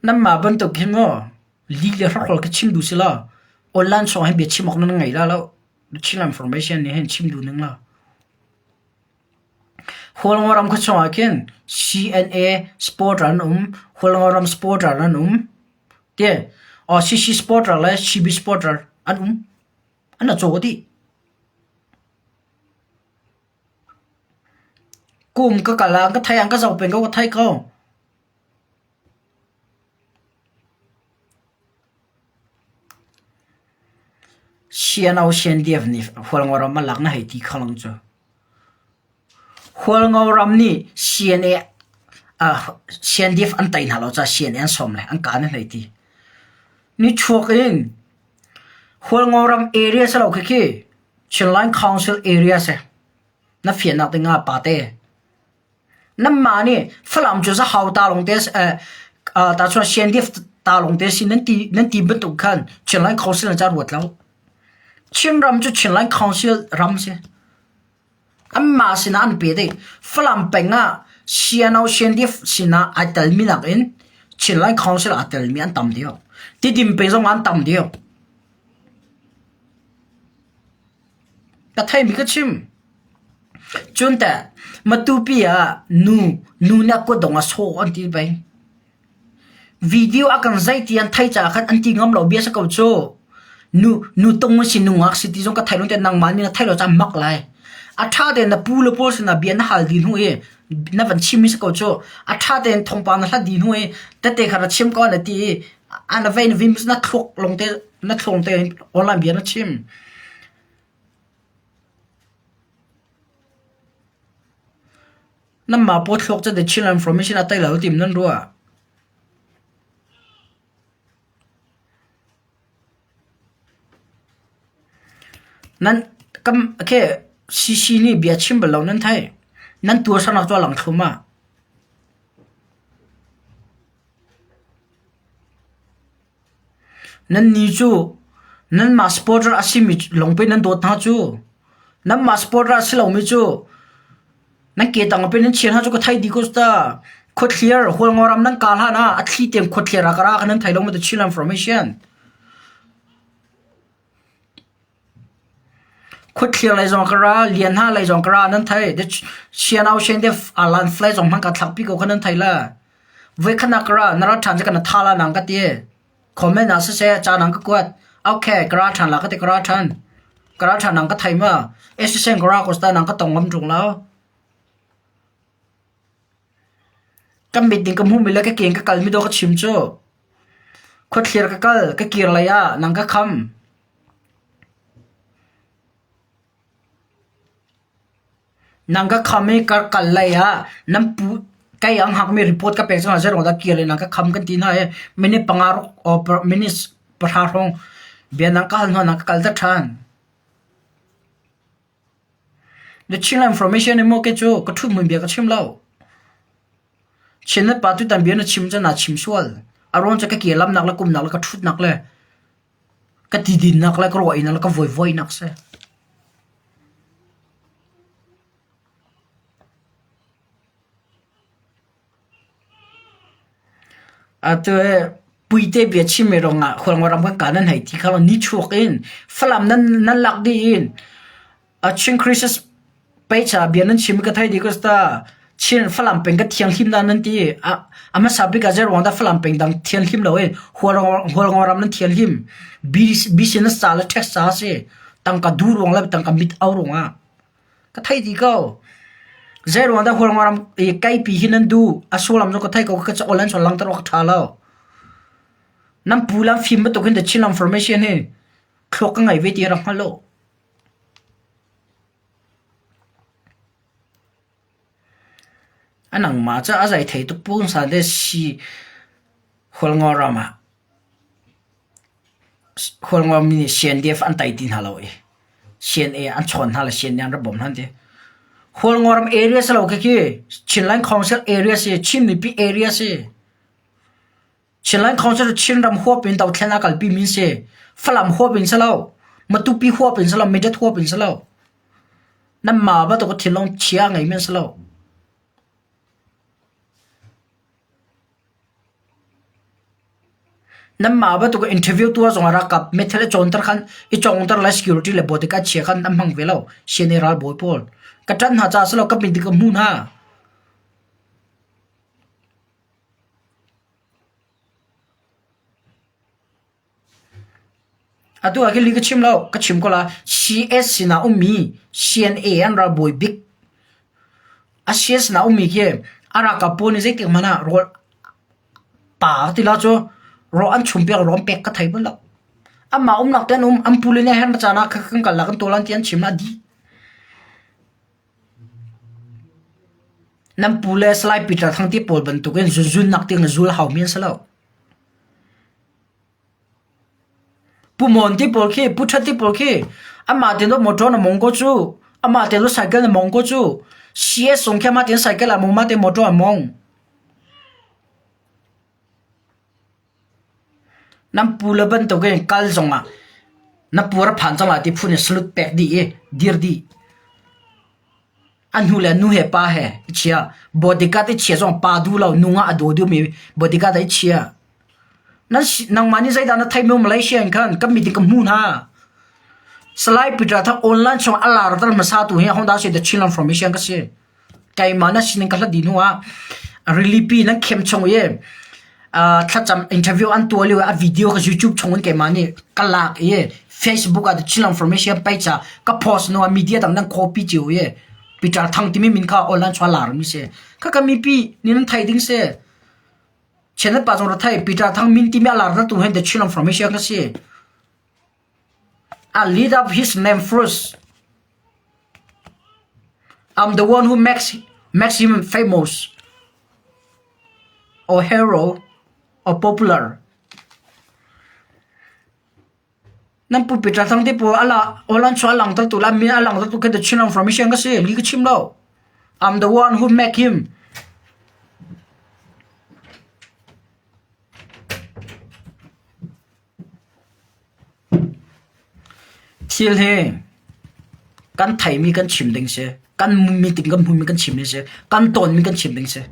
Nanmah bantuk hin maw lih le hrokhrawl ka chim duh si lo. Online sawng hin bia chim awk nan ngei la lo. Chin information nih hin chim duh ning lo. Hualngoram khua chungah khin CNA supporter an um, Hualngoram supporter an um. Te, oh CC supporter le CB supporter an um. An a caw dih. Kum ka kal ah ka thei ah ka zoh peng ko ka thei ko. Siano siandiaf nih Hualngo ram a lak na hei ti kho lang cu. Hualngo ram nih CNA siandiaf an tei hna lo caah CNA an sawm le an kaa na hei ti. Nichuak in Hualngo ram area si lo khikhi Chinland Council area si. Na fiannak ding ah pate. Nanmah nih Falam cu Zahau ta lawng te ta chuan CNDF ta lawng te si nan ti nan ti bantuk khan Chinland Council an ca ruat lo. Chinram cu Chinland Council ram si. Anmah sinah an pe dih. Falam peng ah CNO CNDF sinah ai telmi nakin Chinland Council aa telmi an tam deuh. Tidim peng zong an tam deuh. Ka theimi ka chim. Cun teh Matupi ah nu nu nih a kutdong a sawh an ti pei. Video a kan zei ti an theih caah khan an ti ngam lo bia si ko cu. Nu nu tung a si nungak si ti zong ka thei lo te nangmah nih na theih lo caan mak lai. A ṭha tein na pu le pawl sinah bia na hal dih hnu i na van chim mi si ko cu. A ṭha tein thawngpang na hlat dih hnu i tete kha ra chim ko na ti i a na vei na vim na thluak lawng te na thluang te online bia na chim. Nanmah paw thluak cu the Chin information a tai lo tim nan ruah. Nan kam okay CC nih bia chim bal lo nan thei. Nan tuarsanak cu a lang thlum ah. Nannih cu nanmah supporter a simi lawng pei nan dawt hna cu. Nanmah supporter a si lomi cu nan ke tang ah pei nan chia hna cu ka thei dih ko cu ta. Khuathliar Hualngo ram nan kal hlan ah a thli tein khuathliar ah ka ra kha nan thei lo maw The Chinland Information. Khuathliar lei zong ka ra, Lianhna lei zong ka ra nan thei. Sianau Shen te alan fly zong hmang ka thlakpi ko kha nan thei la. Voikhat nak ka ra, na ra ṭhan cu ka na tha la nang ka ti. Comment ah siseh ca nang ka kuat. Okay, ka ra ṭhan la ka ti ka ra ṭhan. Ka ra ṭhan nang ka thei ma. Assistant ka ra ko sta nang ka tong ngam ṭung lo. Ka mit ding ka hmuhmi le ka ke in ka kalmi dawh ka chim cu. Khuathlir ka kal, ka kir lei ah nang ka kham. Nang ka kham i ka kal lei ah nan pu kei ang hakmi report ka pek cang ah zeiruang dah kir lei nang ka kham kan ti hna i minute panga or minute pahra hrawng bia nang ka hal hnu ah nang ka kal ter ṭhan. The Chin information in maw kei cu ka ṭhut hmun bia ka chim lo. Chin na pa tutan bia na chim cu naa chim sual. A ruang cu ka ke lamnak le kumnak le ka ṭhutnak le ka tidinnak le ka ruahinak le ka voivoinak si. Atu hi puite bia chim i ruangah Khualngo ram kan ka nan hei ti kha nichuak in Falam nan nan lak dih in a Chin Christmas page ah bia nan chim ka thei dih ko ta Chin Falam peng ka thianghlim dah nan ti a a hmasa bik ah zeiruang dah Falam peng dang thianghlim lo in Hualngo ram nan thianghlim business ca le tax ca a si tangka duh ruang le tangka mit au ruangah. Ka thei dih ko. Zei ruang dah Hualngo ram i kaipi hi nan duh? A sullam cu ka thei ko ka ca online chuan langter awk a ṭha lo. Nan pu lam fim bantuk hin the Chin information hi thluak ka ngei ve ti rak hngal lo. A nangmah cu a zai thei tuk pungsan te si Hualngo ram ah Hualngo mi nih CNDF an tai ti hna lo i CNA an chawn hna le CNA an rak bawmh hna an ti. Hualngo ram area si lo khikhi Chinland Council area si Chin mipi area si. Chinland Council cu Chinram huap in dothlen a kalpi mi si. Falam huap in si lo. Matupi huap in si lo. Mindat huap in si lo. Nanmah bantuk thinlung chia a ngeimi an si lo. Nanmah bantuk interview tuah zong ah ralkap meithal i cawnter khan i cawngter le security le bodyguard chia khan an hmang ve lo. CNA ralbawi pawl. Ka ṭanh hna caah si lo ka mit ka hmu hna. Atu ah khi ka chim lo, ka chim ko la. CS sinah ummi CNA an ralbawi bik. A CS sinah ummi khi a ralkap pawl nih zeitik hmanh ah rawl pa ti la cu rawl an chum piak rawl an pek ka thei bal lo. Amah umnak te an um, an pule nih a herh caan ah kan kal la kan tuah lan ti an chim a dih. Nan pu le Salai Peter Thang ti pawl bantukin zunzunnak tiang zul haumi an si lo. Pu Mon ti pawl khi, Pu Ṭhat ti pawl khi amah tein motor na mong ko cu, amah tein cycle na mong ko cu. CS zong khi amah tein cycle a mong, amah tein motor a mong. Nan pu le bantukin kal zongah na pu ra phan cang lai ti phun in salut pek dih i dir dih. A hnu le nu he pa he i chia. Bodyguard i chia zong pa duh lo, nu ngah a daw duhmi bodyguard ah i chia. Nan nangmah nih zeidah na theih mi Malaysia in khan kan mit in ka hmu hna. Salai Peter Thang online chung a lar tar hmasa tu hi Honda si the Chinland Formation ka si. Keimah na sining ka hlat dih hnu ah rilipi nan khem chung i thlacam interview an tuah lio a video ka YouTube chung in keimah nih ka lak i Facebook ah the Chinland Formation page ah ka post hnu ah media dang nan copy cio i Peter Thang timi min kha online chung a lar mi si. Kha ka mipi nih nan theih ding si. Channel pa zong ra thei Peter Thang min timi a lar tu hin the Chinland Formation ka si. I lead up his name first. I'm the one who makes, makes him famous or hero or popular. Nan pu Peter Thang te pawl ala olan chu alang tar tu la mi alang tar tu khe the chin information ka si li ka chim lo. I'm the one who make him. Thil hi kan theimi kan chim ding si. Kan meeting kan hmunmi kan chim ding si. Kan tawnmi kan chim ding si.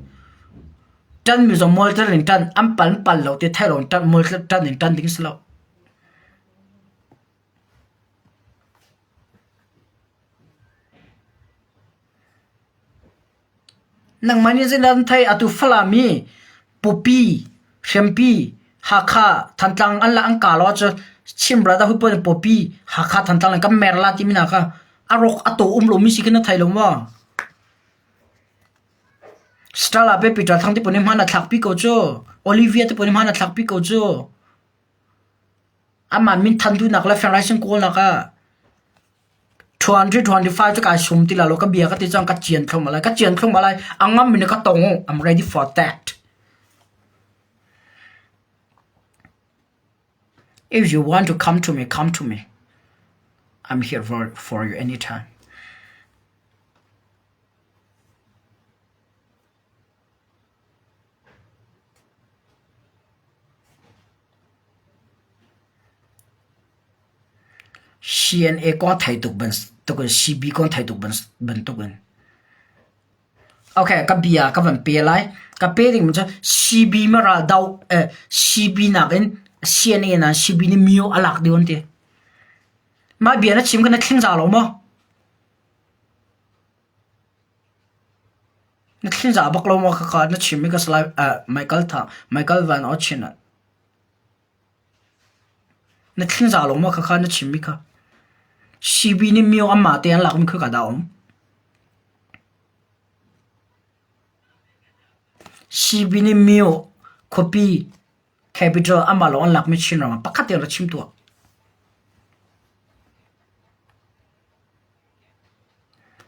Ṭanmi zong mualṭan in ṭan, an pal an pal lo ti theih lo in ṭan, mualṭan in ṭan ding si lo. Nangmah nih zeidah an theih? Atu Falam i Pawpi, Hriampi, Hakha, Thantlang an la an kaa lo ahcun Chin Brotherhood pawl nih Pawpi, Hakha, Thantlang in kan mer la timi hna kha a rawk a taw um lomi si khi na thei lo maw? Stella pe Peter Thang te pawl nih hmaan a thlakpi ko cu. Olivia te pawl nih hmaan a thlakpi ko cu. Amah min than duhnak le federation kawlnak ah 225 cu kai sum ti la lo ka bia ka ti cang ka cian thlum lai ka cian thlum lai a ngam in ka tong I'm ready for that If you want to come to me come to me I'm here for, for you anytime CNA kong thei tuk bantukin CB kong thei tuk bantukin okay ka bia ka van pe lai. Ka pe ding cu CB ma ral do CB nakin CNA na CB nih myo a lak deuh an ti. Mah bia na chim kha na thling za lo maw? Na thling za bak lo maw khakha na chim i ka salai Michael Tha Michael Van Ochin ah. Na thlingza lo maw khakha na chimmi kha? CB nih myo anmah te an lakmi khika dah a um? CB nih myo khuapi capital amah lawng an lakmi Chinram ah pakhat tiang rak chim tuah.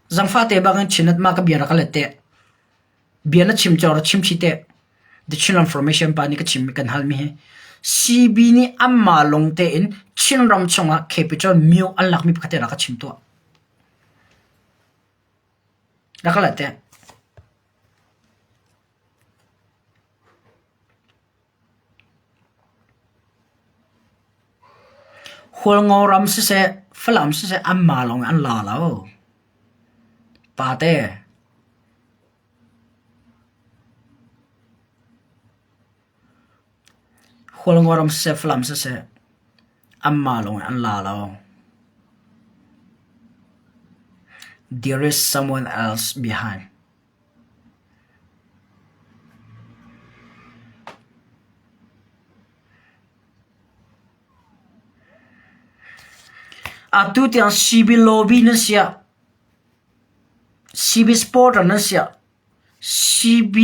Zangfah te bangin Chinnet mah ka bia rak ka let te. Bia na chim cawk rak chim chih te. The Chinram Formation pa nih ka chim kan halmi hi CB nih anmah lung tein Chinram chungah capital myo an lakmi pakhat te rak ka chim tuah. Rak ka let te. Hualngo ram siseh, Falam siseh anmah lawng in an la lo. Pate. Hualngo ram siseh, Falam siseh anmah lawng in an la lo. There is someone else behind. Atu tiang CB lobby nan siah, CB supporter nan siah, CB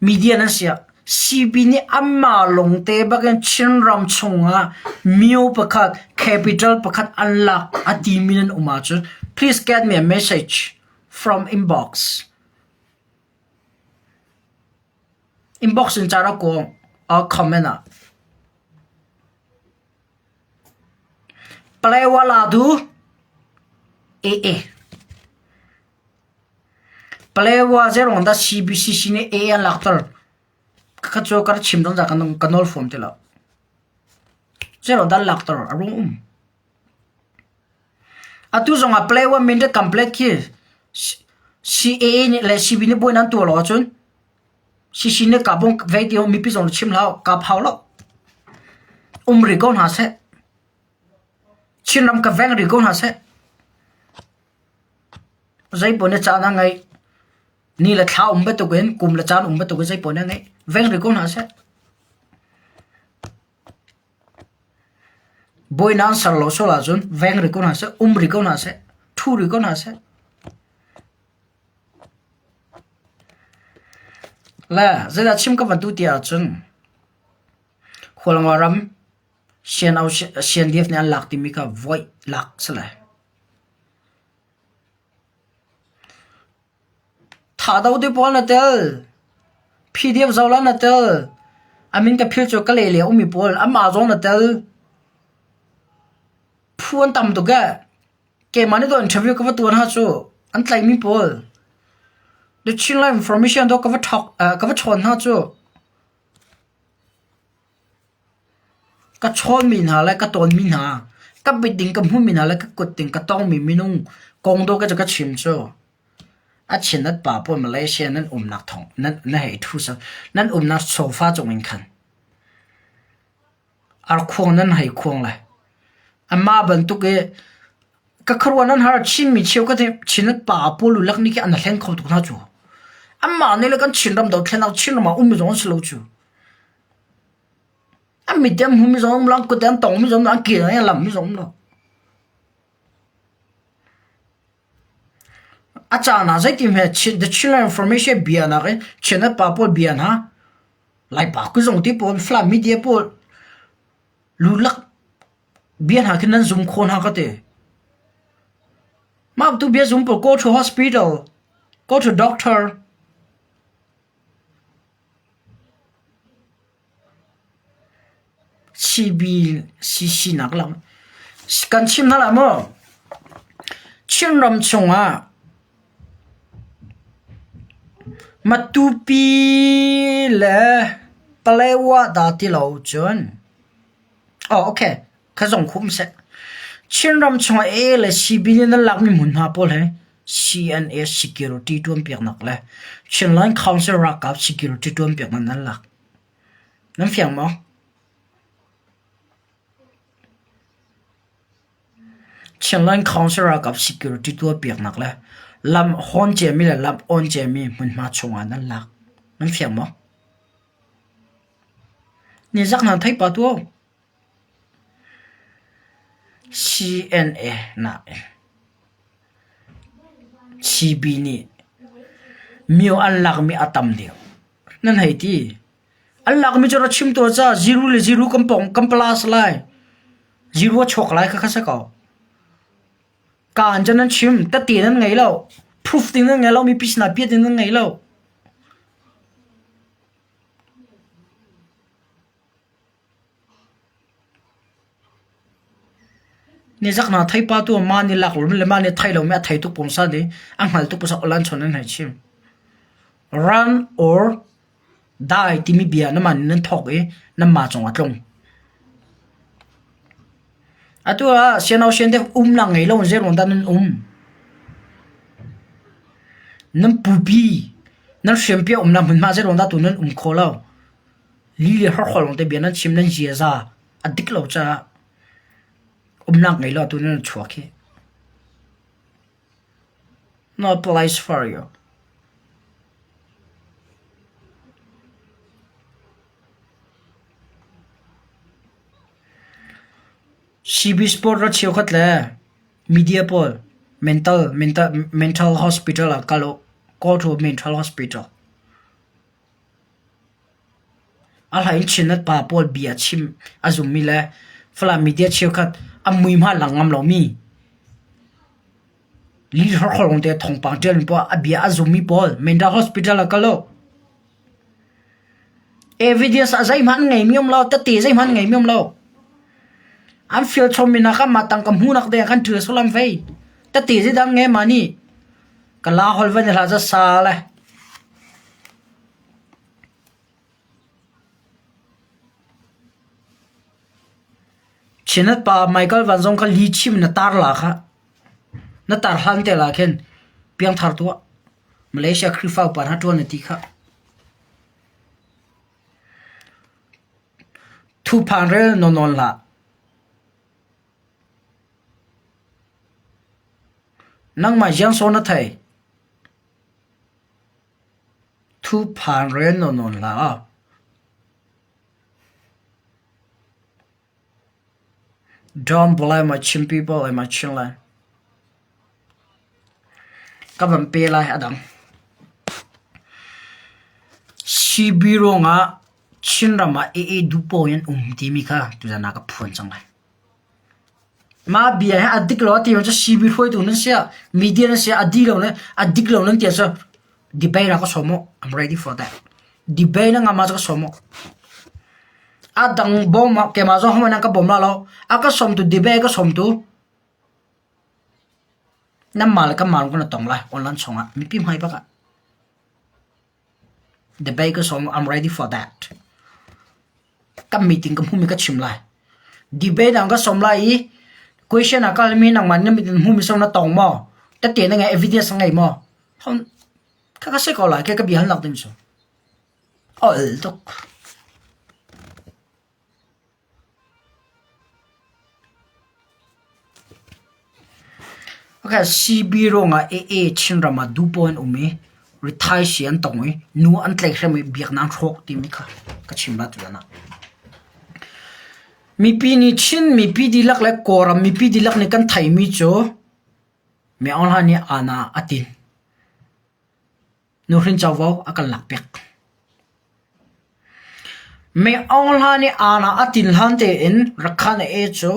media nan siah, CB nih anmah lawngte bakin Chinram chungah myo pakhat, capital pakhat an lak a timi nan um ahcun please get me a message. From inbox. Inbox in ca rak kawng or comment ah. Palewala du AA. Palewa zerong da CBCC nih AA an lakter. Ka cu ka chim dong za ka nawl fom ti lo. Zerong da lakter a rung um. Atu zongah play one minute complete khi CAA nih le CB nih buai nan tuah lo ahcun CC nih kap bung vei ti mipi zong chim hlah kap hau lo. Um rih ko hna seh. Chinram ka veng rih ko hna seh. Zeipaoh nih caan a ngeih. Ni le thla um bantukin kum le caan um bantukin zeipaoh nih a ngeih. Veng rih ko hna seh. Bawinak an ser lo sual ahcun veng rih ko hna seh, um rih ko hna seh, ṭhu rih ko hna seh. Le zeidah chim ka van duh ti ahcun Hualngo ram CNDF nih an lak timi kha voih lak si lai. Thahdo te pawl na tel. PDF zola na tel. A min ka philh cu ka leh le a ummi pawl anmah zong na tel. Phu an tam tuk ee. Keimah nih dawh interview ka va tuan ha cu an tlaihmi pawl. The Chinland Information dawh ka va ṭhok ka va chawn hna cu. Ka chawnmi hna le ka tawnmi hna, ka bit ding ka hmuhmi hna le ka kut ding ka tongmi minung kong dawh ka cu ka chim cu. A chin-at pa pawl Malaysia nan umnak thawng nan na hei ṭhu cang. Nan umnak sofa cung in khan arkhuang nan hei khuang lai. Amah bantuk i ka khuaruah nan har Chinmi cheukhat hi Chin-at pa pawl lulak nih khi an hlen kho tuk hna cu. Amah nih le kan Chinram dothlennak Chinram ah ummi zong an si lo cu. An mit an hmumi zong um lo, an kut an tongmi zong um lo, an ke an lammi zong um lo. A caan ah zeitin hme The Chinland Information bia nak in Chinland pa pawl bia hna Laipa kuzong ti pawl Falam media pawl lulak bia hna khi nan zum kho hna ka ti. Mah tu bia zum pawl go to hospital, go to doctor. CBCC nak lam kan chim hna lai maw? Chinram chungah Matupi le Palewa dah ti lo cun oh okay kha zong khum seh. Chinram chungah A le CB nih nan lakmi hmun hna pawl hi CNA security ṭuanpiaknak le Chinland Council ralkap security ṭuanpiaknak nan lak. Nan fiang maw? Chinland Council ralkap security tuahpiaknak le lam hawn ciami le lam awn ciami hmunhma chungah nan lak. Nan fiang maw? Nizak nan theih pah tuah. CNA nain CB nih myo an lakmi a tam deuh. Nan hei ti. An lakmi cu ra chim tuah ca ziru le ziru kan pong kan plus lai. Ziru a chuak lai kha kha si ko. Kaan cu nan chim tete nan ngei lo. Proof ding nan ngei lo mipi sinah bia ding nan ngei lo. Nizak hna theipa tu mah nih lak lomi le mah nih thei lomi a thei tuk pungsan i a hngal tuk pungsan online chawn an hei chim. Run or die timi bia namah nih nan thawk i nanmah cungah a tlung. Atu ah siano sian deuh umnak ngei lo in zeiruang dah nan um? Nan pupi, nan hriampi a umnak hmunhma zeiruang dah tu nan um khawh lo? Li le hrawkhrol lawng te bia nan chim nan ziaza a dik lo caah umnak ngei lo atu nan chuak hi. No place for you. CB Sport ra cheukhat le media pawl mental mental mental hospital ah kal u. Go to mental hospital. A hlei in Chinnet pa pawl bia chim a zummi le Falam media cheukhat a mui hmanh lang ngam lomi lih hlorhlawng te thawngpang ṭialmi poah a bia a zummi pawl Mental Hospital ah kal u. Evidence ah zeihmanh an ngeimi um lo, tete zeihmanh an ngeimi um lo. An fial chommi hna kha mah tangka hmuhnak ding ah khan ṭil sual an vei. Tete zeidah an ngei mah nih? Ka la hol van i hlah za sa le. Chinat pa Michael Van zong kha li chim na tar la kha. Na tar hlan te la khin piangthar tuah. Malaysia Khrihfa upa hna ṭuan na ti kha. Thuphan rel nawn hlah. Nangmah ziangsaw na thei? Thuphan rel nawn hlah. Don't blame my Chin people and my Chinland. Ka van pe lai a dang. CB ruangah Chinram ah AA duhpaoh in an um timi kha tuzan ah ka phuan cang lai. Mah bia hi a dik lo a ti cu CB hruaitu nan si ah media nan si ah a di lo le a dik lo nan ti ahcun debate ah ka sawm u. I'm ready for that. Debate na ngam ah cu ka sawm u. A dang bawm ah keimah zong hohmanh an ka bawm la lo. A ka sawmtu debate ka sawmtu nanmah le kanmah lawng kan i tong lai online chungah mipi hmai bak ah. Debate ka sawm I'm ready for that. Kan meeting ka hmumi ka chim lai. Debate ah ka sawm lai i question ah kalmi nangmah na mit in hmumi sawm na tong maw? Tete na ngei evidence na ngei maw? Hon kha ka si ko lai ke ka bia hal nak ding cu. Ol tuk. Okay, CB ruangah AA Chinram ah duhpoh an um i rithaisi an tong i nu an tlaihhrem i biaknak an hrawk timi kha ka chim la tutan ah. Mipi nih Chin mipi dihlak le Kawlram mipi dihlak nih kan theimi cu Mi Aung Hlaing nih aana a tin. Nuhrin covo a kan lakpiak. Mi Aung Hlaing nih aana a tin hlan tein Rakhine A cu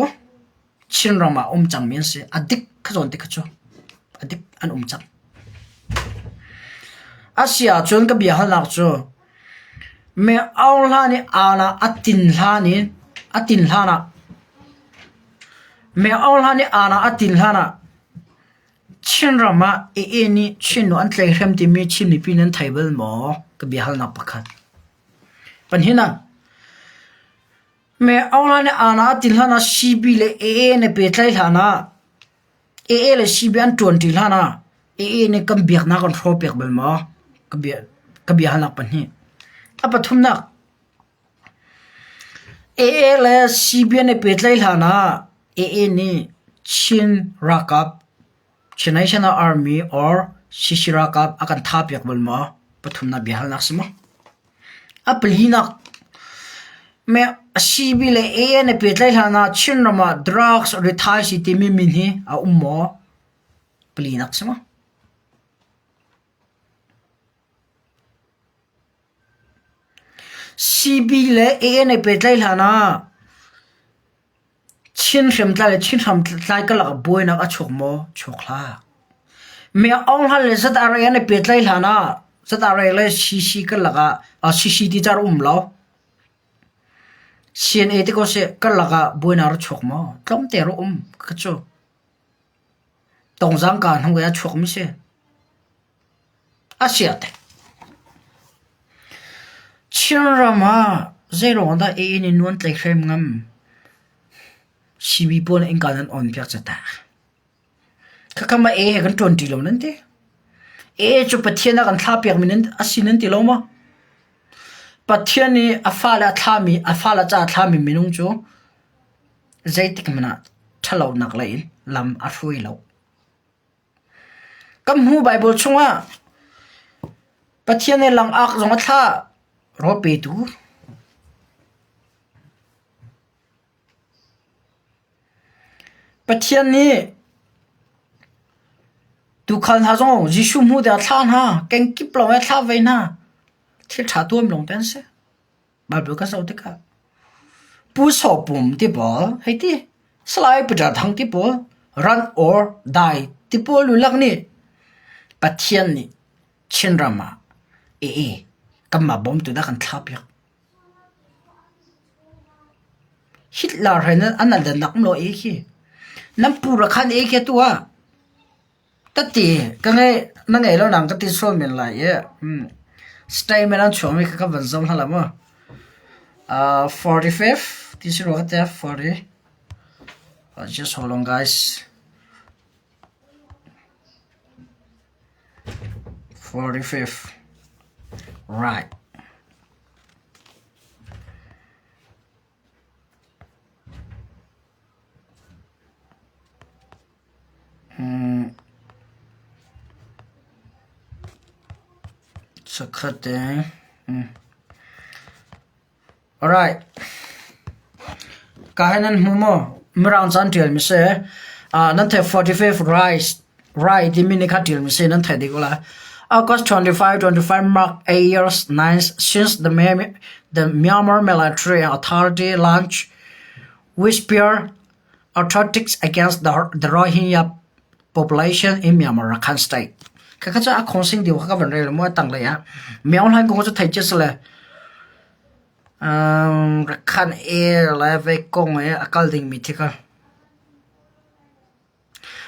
Chinram ah um cangmi an si. A dik kha zawn te kha cu. A dik an um cang. A si ahcun ka bia halnak cu Mi Aung Hlaing nih aana a tin hlan in a tin hlan ah Mi Aung Hlaing nih aana a tin hlan ah Chinram ah AA nih Chin nu an tlaihhrem timi Chin mipi nan thei bal maw? Ka biahalnak pakhat. Pahnihnak, Mi Aung Hlaing nih aana a tin hlan ah CB le AA an i pehtlaih hlan ah AA le CB an ṭuanṭi hlan ah AA nih kan biaknak an hrawhpiak bal maw? Ka bia ka biahalnak pahnih. A pathumnak, AA le CB an i pehtlaih hlan ah AA nih Chin ralkap, Chin National Army or CC ralkap a kan thahpiak bal maw? Pathumnak biahalnak si maw? A palinak, CB le AA an i pehtlaih hlan ah Chinram ah drugs rithaisi timi min hi a um maw? Palinak si maw? CB le AA an i pehtlaih hlan ah Chin hriamtlai le Chin hramtlai karlak ah buainak a chuak maw? Chuak hlah. Mi Aung Hlan le ZRA an i pehtlaih hlan ah ZRA le CC karlak ah CC ti ca um lo. CNA ti ko seh karlak ah buainak a chuak maw? Tlawmte a um ka cu. Tongzang ka hnu i a chuakmi si. A sia tek. Chinram ah zeiruang dah AA nih nuan tlaihhrem ngam? CB pawl nih innka nan on piak ca ta. Khakha mah AA he kan ṭuan ṭi lo nan ti. AA cu Pathian a kan thlah piakmi nan a si nan ti lo maw? Pathian nih a fale a thlahmi, a fale ca a thlahmi minung cu zeitik hmanh ah ṭhalonak lei in lam a hruai lo. Kan hmuh Baibal chungah Pathian nih langak zong a thlah rawl petu. Pathian nih tuukhal hna zong Jesuh hmuh ding a thlah hna, kengkip lawng a thlah ve hna. Thil ṭha tuam lawng te an si. Baibal ka zoh tikah Pu Saw Pum ti pawl hei ti, Salai Peter Thang ti pawl, run or die ti pawl lulak nih Pathian nih Chinram ah ee kanmah bawmtu dah kan thlah piak. Hitler he nan an dannak um lo ee khi. Nan pu ra khan ee khi tu ah Tati ka ngei na ngei lo nang ka ti sual men lai i statement an chuahmi kha ka van zoh hna lai maw. 45 ti si rua ka ti 40 just hold on guys 45 right Sakhat te. Alright. Ka hi nan hmu maw? Mirang ca an ṭialmi si. Nan theih 45 rice right timi nih kha ṭialmi si nan theih dih ko lai. August 25, 25 mark 8 years 9 since the, the Myanmar military authority launched Whisper Atrocities against the, the Rohingya population in Myanmar Rakhine State. Khakha cu a khong sing deuh kha ka van rel mu a tanglei ah. Myo Hlaing kong cu thei cia si le Rakhine e le ve kong e a kal dingmi thi kha.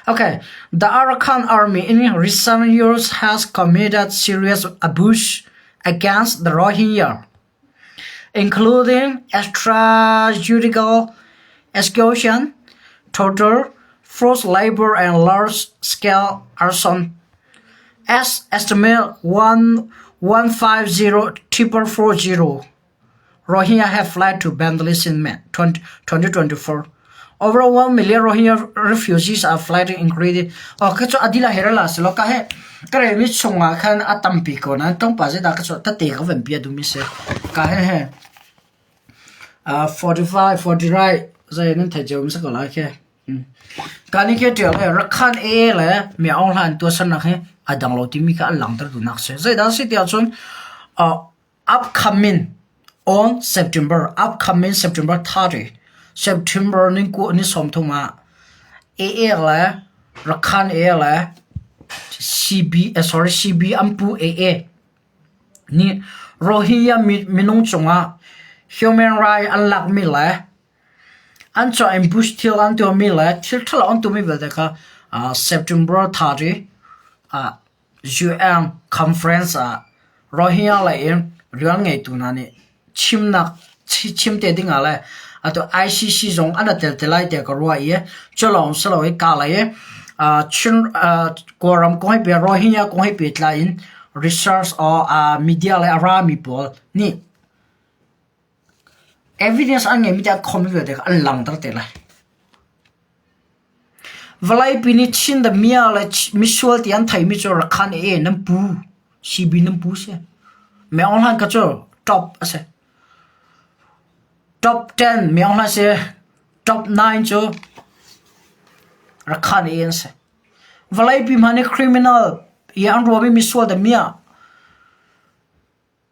Okay, the Arakan army in recent years has committed serious abuse against the Rohingya. Including extrajudicial execution, torture, forced labor and large-scale arson. As estimated 1,150,440 Rohingya have fled to Bangladesh in May 2024. Over 1 million Rohingya refugees are fled including oh ka cu adila herala silo ka he ka rel mi chungah khan a tampi ko nain tlawmpal zeidah ka chuah tete ka van bia duhmi si. Ka he he 45 40 right zei nan theih cio hmasa ko lai khi. Ka nih khi ṭial he Rakhan AA le Mi Aung Hlaing tuahsernak hi a dang lo timi kha an langhter duhnak si. Zeidah si tiah cun upcoming on September upcoming September 30 September ni ku ni 30 ah AA le Rakhan AA le CB sorry CB an pu AA nih Rohingya minung cungah human right an lakmi le an cawh ambush thil an tuahmi le thil ṭhalo an tuahmi vialte kha September 30 ah UN conference ah Rohingya lei in rian ngeitu hna nih chimnak chim te ding ah le atu ICC zong an tel te lai tiah ka ruah i cu lawng si lo i ka lei Chin Kawlram kong he peh Rohingya kong he pehtlai in research or media le a rami pawl nih evidence an ngeimi te an khawmmi vialte kha an langhter te lai. Vawleipi nih Chin the Mya le misual ti an theimi cu Rakhan ee nan pu, CB nan pu si. Me Aung Hlaing kha cu top a si. Top 10 Me Aung Hlaing si. Top 9 cu Rakhan ee an si. Vawleipi hmanh nih criminal i an ruahmi misual the Mya.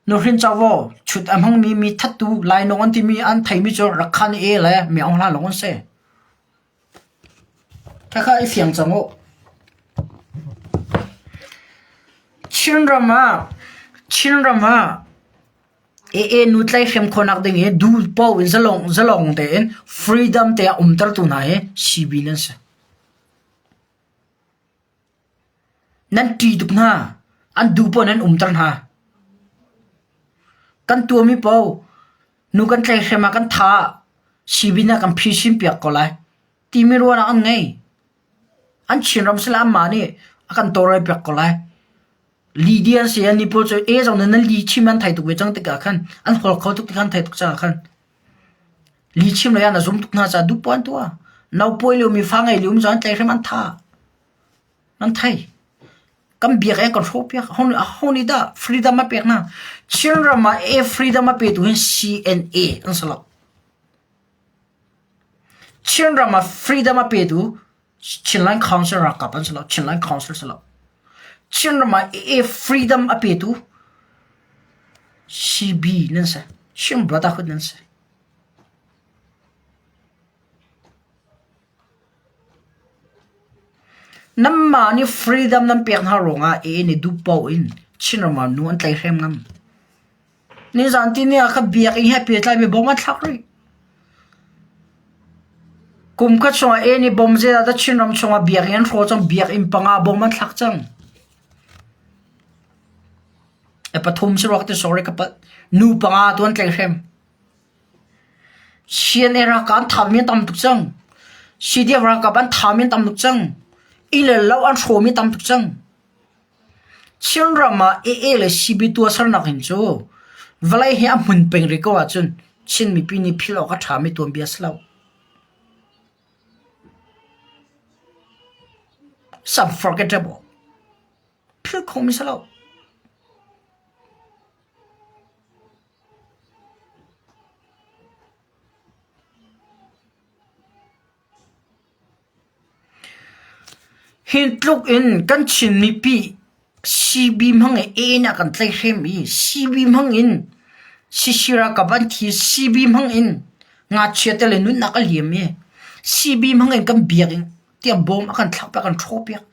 Nuhrin covo chut a hmangmi mi thattu lainawng an timi an theimi cu Rakhan e le Mi Aung Hla lawng an si. Khakha i fiang cang u. Chinram ah Chinram ah AA nu tlaihhrem khawhnak ding hi duh paoh in zalong zalong tein freedom te a umtertu hna hi CB nan si. Nan ṭih tuk hna. An duh paoh nan umter hna. Kan tuahmi paoh nu kan tlaihhrem ah kan tha ah sibin ah kan phisin piak ko lai timi ruahnak an ngei. An Chinram sila anmah nih a kan tawlrel piak ko lai. Lidi an si i annih pawl cu e zong nih nan li chim an thei tuk ve cang tikah khan an hawl kho tuk ti kha an thei tuk caah khan li chim lei ah na zum tuk hna caah duh poah an tuah. Naupawi liomi fa ngei liomi zong an tlaihhrem an thah. Nan thei. Kan biak i kan hrawhpiak. Aho nih dah freedom a pek hna? Chinram ah e freedom a petu hi CNA an si lo. Chinram ah freedom a petu Chinland Council ralkap an si lo. Chinland Council si lo. Chinram ah AA freedom a petu CB nan si. Chin Brotherhood nan si. Nanmah nih freedom nan pek hna ruangah AA nih duh paoh in Chinram ah nu an tlaihhrem ngam. Nizan tini ah ka biakinn he pehtlaimi bom an thlak rih. Kum khat chungah A nih bom zeidah dah Chinram chungah biakinn an hrawh cang, biakinn panga bom an thlak cang. E pathum si rua ka ti sorry ka palh. Nu panga tu an tlaihhrem. CNA ralkap an thami an tam tuk cang. CDF ralkap an thami an tam tuk cang. Inn le lo an hrawmi tam tuk cang. Chinram ah AA le CB tuahsernak hin cu vawlei hi a hmun peng rih ko ahcun Chin mipi nih philh awk a ṭhami tuanbia a si lo. It's unforgettable. Philh khomi si lo. Hi tluk in kan Chin mipi CB hmang in AA nih a kan tlaihhrem i CB hmang in CC ralkap an thi, CB hmang in ngakchia te le nunnak a liam i CB hmang in kan biakinn tiah bawm a kan thlakpiak, a kan hrawhpiak.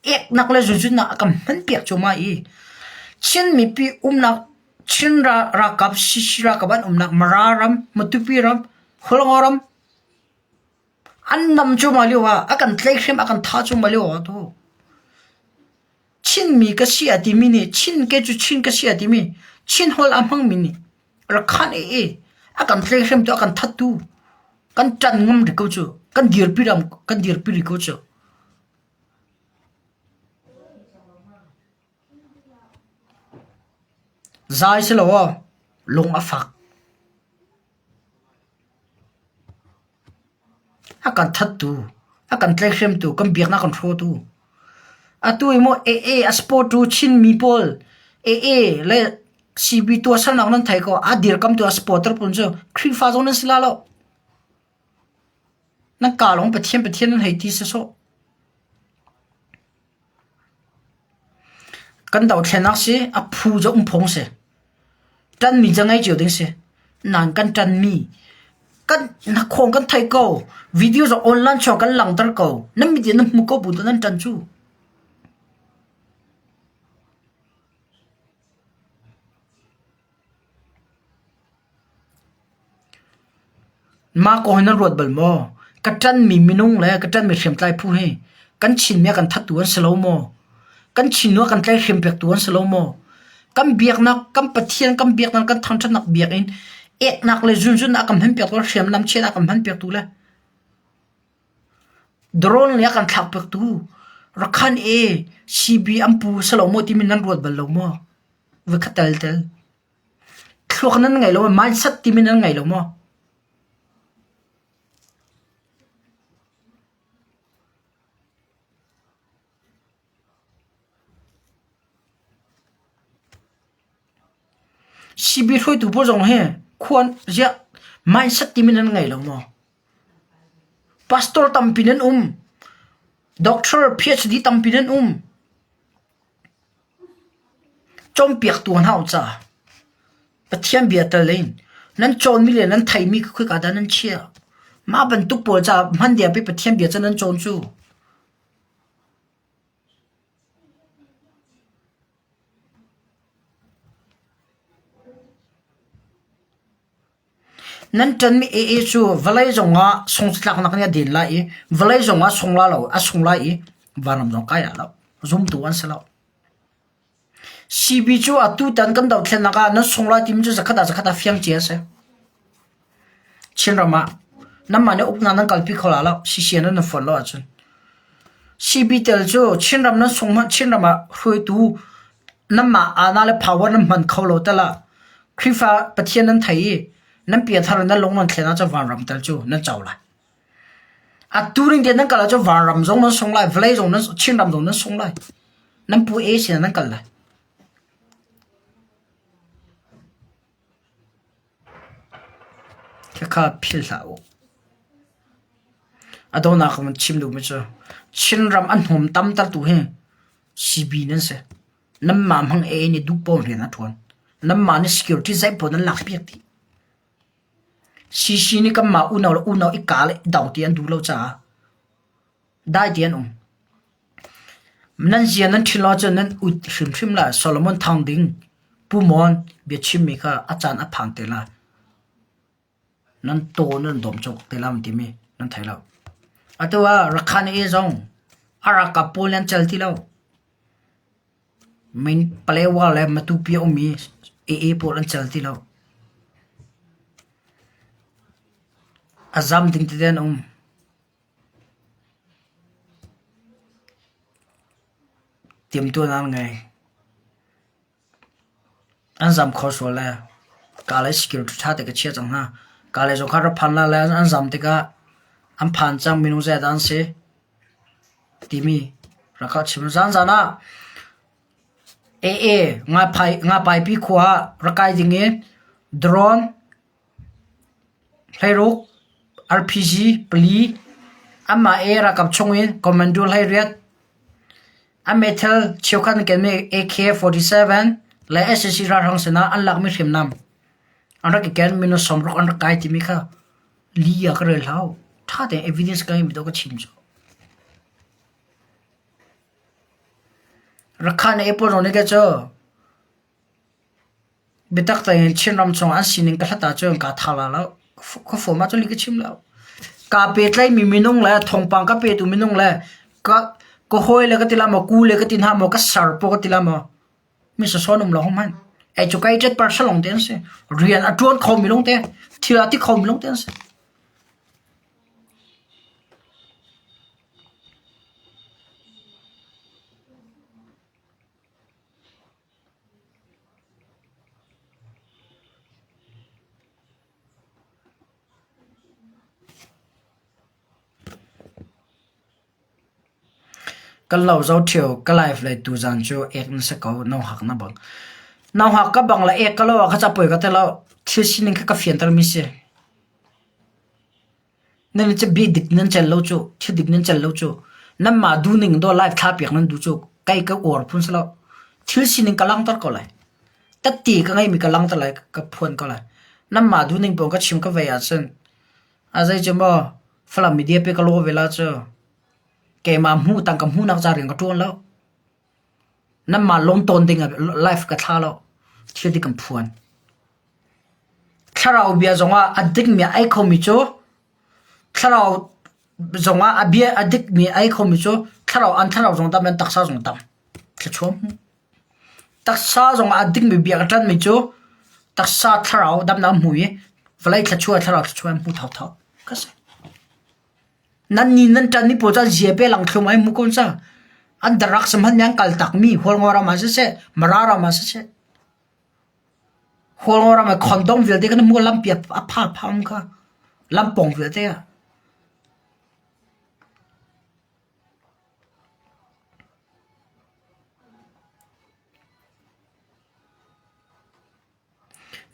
Eknak le zunzunnak a kan hmanpiak cuahmah i Chin mipi umnak Chin ralkap CC ralkap an umnak Mara ram, Matupi ram, Hualngo ram, An nam cuahmah lio ah a kan tlaihhrem a kan thah cuahmah lio ah tu Chinmi ka si a timi nih Chin ke cu Chin ka si a timi Chin holh a hmangmi nih Rakhan e e a kan tlaihhrem tu a kan thattu kan ṭan ngam rih ko cu kan dirpi ram kan dirpi rih ko cu. Zai si lo aw lung a fak. A kan thattu, a kan tlaihhremtu, kan biaknak kan hrawtu. Atu i maw AA a supporttu Chinmi pawl AA le CB tuahsernak nan thei ko a dirkamtu a supporter pawl cu Khrihfa zong nan si la lo. Nan kaa lawng Pathian Pathian nan hei ti sawsawh. Kan dothlennak si a phu cu um phung si. Ṭanmi cu ngei cio ding si. Nain kan ṭanmi kan hnakhawng kan theih ko. Video zong online chung kan langhter ko. Nan mit in nan hmu ko bu nan ṭan cu. Mah kong hi nan ruat bal maw? Ka ṭanmi minung le ka ṭanmi hriamtlai phu hi kan Chinmi a kan thattu an si lo maw? Kan Chinnu a kan tlaihhrem piaktu an si lo maw? Kan biaknak, kan Pathian kan biaknak, kan thangṭhatnak biakinn eknak le zunzun a kan hmanpiaktu le hriamnam chiat a kan hmanpiaktu le drone le a kan thlakpiaktu Rakhan e CB an pu si lo maw timi nan ruat bal lo maw? Va kha tel tel. Thluak nan ngei lo maw? Mindset timi nan ngei lo maw? CB hruaitu pawl zong hi khuan ziah mindset timi nan ngei lo maw? Pastor tampi nan um. Doctor PhD tampi nan um. Cawnpiaktu an hau caah. Pathian bia tel in nan cawnmi le nan theimi kha khoika dah nan chiah? Mah bantuk pawl caah hmandia pei Pathian bia cu nan cawn cu. Nan ṭanmi AA cu vawlei zongah sungtlaknak nih a din lai i vawlei zongah sung la lo a sung lai i vanram zong kai lai lo. Zumtu an si lo. CB cu atutan kan dothlennak ah nan sung lai timi cu zakhat ah zakhat ah fiang cia a si. Chinram ah nanmah nih uknak nan kalpi kho lai lo, CCN nan fonh lo ahcun. CB tel cu Chinram nan sung hmanh Chinram ah hruaitu nanmah aana le power nan hman kho lo tal ah Khrihfa Pathian nan thei i nan pianthar in nan lung nan thlen ahcun vanram tel cu nan co lai. Atu ning tein nan kal ahcun vanram zong nan sung lai, vawlei zong nan Chinram zong nan sung lai. Nan pu A sin ah nan kal lai. Khakha philh hlah u. A dawhnak ka van chim duhmi cu Chinram a hnawm tamtertu hi CB nan si. Nanmah hmang AA nih duh paoh rian a ṭuan. Nanmah nih security zeipaoh nan lakpiak dih. CC nih kanmah unau le unau i kah le i do ti an duh lo caah dai ti an um. Nan zia nan ṭhin lo ahcun nan ut hrimhrim lai. Solomon Thang Ding, Pu Mon biachimmi kha a caan a phan te lai. Nan taw nan dawm cawk te lai timi nan thei lo. Atu ah Rakhine e zong a ralkap pawl nih an cel ti lo. Min Palewa le Matupi a ummi AA pawl an cel ti lo. A zam ding tete an um. Timhtuahnak an ngei. An zam kho sual lai. Ka le security ṭha te ka chia cang hna. Ka le zong kha rak phan la le an zam tikah an phan cang minung zeidah an si timi rak ka chim. Zanzan ah AA Ngapaipi khua ah rak kai ding in drone Hleiruk, RPG pali, anmah i ralkap chungin commando 18, an meithal cheukhat an kenmi AK-47 le sac ralhrang sinah an lakmi hriamnam an rak i ken minung 60 an rak kai timi kha li ah ka rel hau. Ṭha tein evidence ka ngeimi dawh ka chim cu. Rakhan Apple zong nih kei cu Biatak tein Chinram chung an sining ka hlat ahcun kaa tha la lo. Ka form ahcun lih ka chim lo. Kaa pehtlaihmi minung le thawngpang ka petu minung le ka ka hawi le ka ti la maw, ku le ka ti hna maw, ka sar paw ka ti la maw, mi sasawn um lo hmanh. Educated person lawng te an si. Rian a ṭuan khomi lawng te, thil a ti khomi lawng te an si. Kan lo zo ṭheo ka live le tuzaan cu ek na si ko nauhak na bang. Nauhak ka bang le ek ka lo ah kha capawi ka ti lo. Thil sining kha ka fianter mi si. Nan i bia dik nan cel lo cu, thil dik nan cel lo cu, nanmah duhning dawh live thla piak nan duh cu kei ka uar phun si lo. Thil sining ka langhter ko lai. Tatti ka ngeimi ka langhter lai, ka phuan ko lai. Nanmah duhning paoh ka chim ka vei ahcun a zei cu maw Falam media pe ka law ve la cu keimah hmuh tang ka hmuhnak ca rian ka ṭuan lo. Nanmah lawm tawn ding ah live ka thla lo. Thil dik kan phuan. Thlarau bia zongah a dikmi a ei khomi cu thlarau zongah a bia a dikmi a ei khomi cu thlarau an thlarau zong dam an taksa zong dam. Thluachuam. Taksa zongah a dikmi bia ka ṭanmi cu taksa thlarau damnak an hmu i vawlei thluachuah thlarau thluachuah an hmu thotho ka si. Nan ni nan ṭanmi pawl cu an zia pe lang thlum ai mu ko ca. An darak hmanh an kal takmi Hualngo ram ah siseh, Mara ram ah siseh. Hualngo ram ah khondong vialte kan hmu lampi a pha phang kha lampawng vialte ah.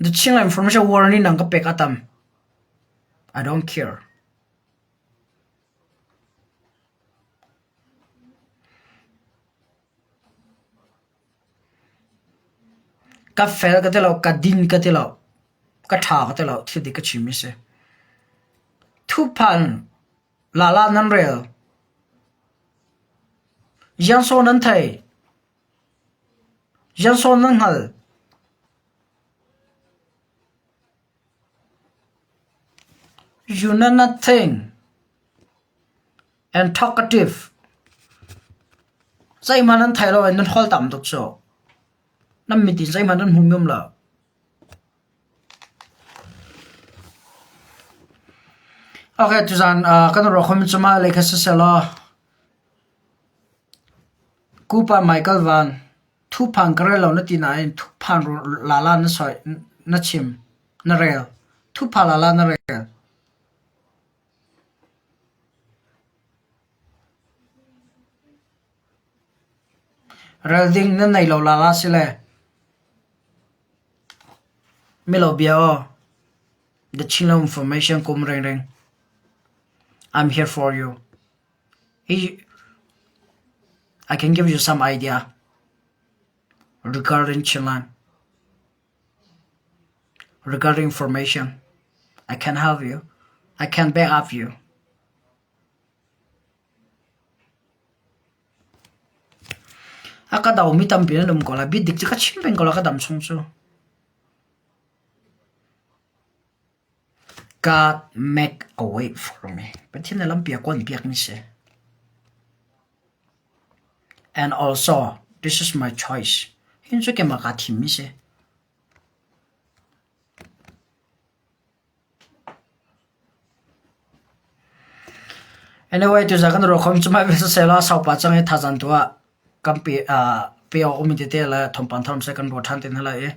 The Chinland Information Warning nang ka pek a tam. I don't care. Ka fel ka ti lo, ka din ka ti lo, ka ṭha ka ti lo, thil dik ka chimmi si. Thuphan lala nan rel. Ziangsaw nan thei. Ziangsaw nan hngal. You know nothing and talkative. Zeihmanh nan thei lo i nan holh tam tuk cu. Nan mit in zeihmanh nan hmu um lo. Okay, tuzan uh, kan ruah khomi cu mah lei kha siseh law Kupa Michael Van Thuphan ka rel lo na ti nain thuphan lala na soi na chim na rel. Thupha lala na rel. Rel ding na nei lo lala si le. Milo bia aw. The Chinland information kum reng reng. I'm here for you. I can give you some idea regarding Chinland, regarding information. I can help you. I can back up you. A ka domi tampi nan um ko lai. Bia dik cu ka chim peng ko lai ka dam chung cu. God make a way for me. Pathian nih lampi a kawn piakmi si. And also, this is my choice. Hin cu keimah kaa thimmi si. Anyway, tuzaan kan ruakhom cu mah vial siseh saupa cang i thazaang tu ah kan pe pe awk ummi tete le thawngpang thar seh kan ruah ṭhan te hna lai i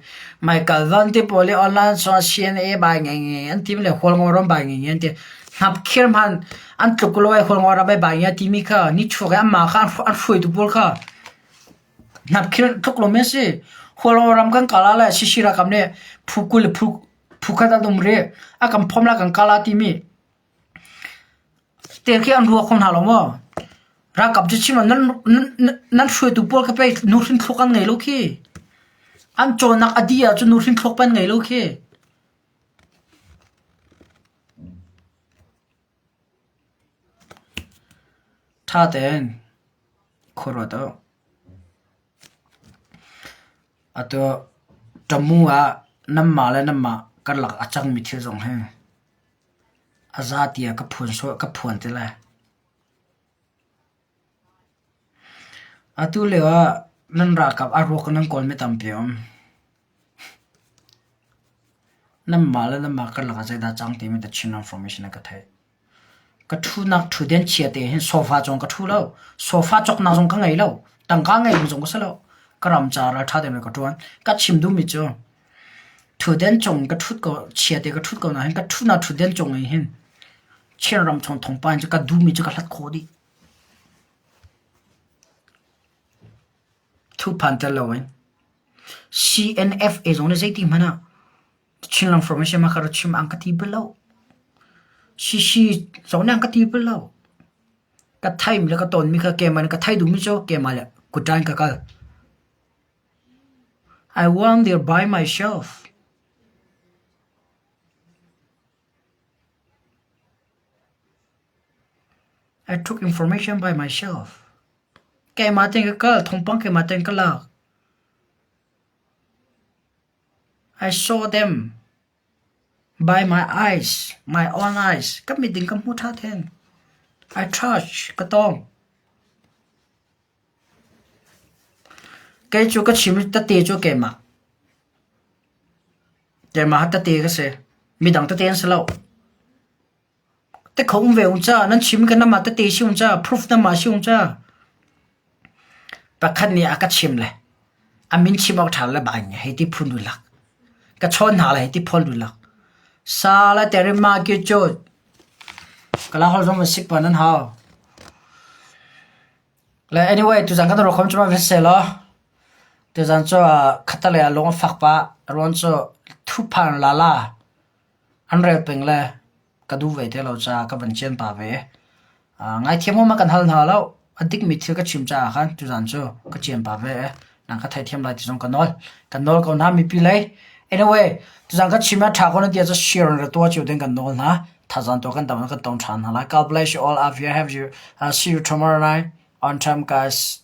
Michael Van te pawl i online song CNA bai ngei ngei an tim le Hualngo ram bai ngei ngei an ti. Hnapkhir hman an tluk lo i Hualngo ram ai bai ngei timi kha nichuak i anmah kha an hruaitu pawl kha hnapkhir tluk lo men si. Hualngo ram kan kal ah le Sisi ralkap nih phu 20 le phu phukhat an um rih. A kan phom la kan kala timi te khi an ruak kho hna lo maw? Ralkap cu chim nan nan hruaitu pawl kha pei nuhrin thluk an ngei lo khi. An cawnnak a dih ahcun nuhrin thluk pan ngei lo khi. Ṭha tein khuaruat u. Atu ṭamu ah nanmah le nanmah karlak a cangmi thil zong hi a za tiah ka phuan sawh ka phuan ti lai. Atu lio ah nan ralkap a ruak in nan kawlmi tampi a um. Nanmah le nanmah karlak ah zeidah a cang timi The Chin Information ah ka theih. Ka ṭhunak ṭhutden chia te hin sofa cungah ka ṭhu lo. Sofa cawknak zong ka ngei lo. Tangka ngeimi zong ka si lo. Ka ram ca ralṭha tein ka ṭuan. Ka chim duhmi cu ṭhutden cung ka ṭhut ko chia te ka ṭhut ko nain ka ṭhunak ṭhutden cung in hin Chinram chung thawngpang cu ka duhmi cu ka hlat khawh dih. Thuphan tel loin CNFA zong nih zeiti hmanh ah Chinland Formation mah kha ra chim an ka ti bal lo. Sisi zong nih an ka ti bal lo. Ka thaimi le ka tawnmi kha keimah nih ka thai duhmi cu keimah le kuṭa in ka kal. I went there by myself. I took information by myself. Keimah tein ka kal, thawngpang keimah tein ka lak. I saw them by my eyes, my own eyes. Ka mit in ka hmu ṭha theng. I touch, ka tawng. Kei cu ka chim tete cu keimah. Keimah tete ka si. Midang tete an si lo. Te kho um ve ung ca, nan chim ka namah tete si ung ca, proof namah si ung ca. Pakhat nih a ka chim le a min chim awk ṭha le bai nge hei ti phun du lak. Ka chawn hna le hei ti phol du lak. Sa le terima ki cu kala hol zong sik pa nan hau. Le anyway tuzan kan ro khom chuma ve se law. Tuzan cu khatale a lung a fak pa ruan cu thuphan lala an rel peng le ka duh ve te lo caah ka van cian pah ve. Ngaithiam awm ah kan hal hna lo. A dikmi thil ka chim caah khan tuzan cu ka cian pah ve. Nang ka theithiam lai ti zong ka nawl. Kan nawl ko hna mipi lei. Anyway, tuzaan ka chim ah ṭha ko na ti ahcun share in ra tuah cio ding kan nawl hna. Thazaang tuah kan tam kan tong ṭhan hna lai. God bless you all. I've here have you. Uh, see you tomorrow night on time guys.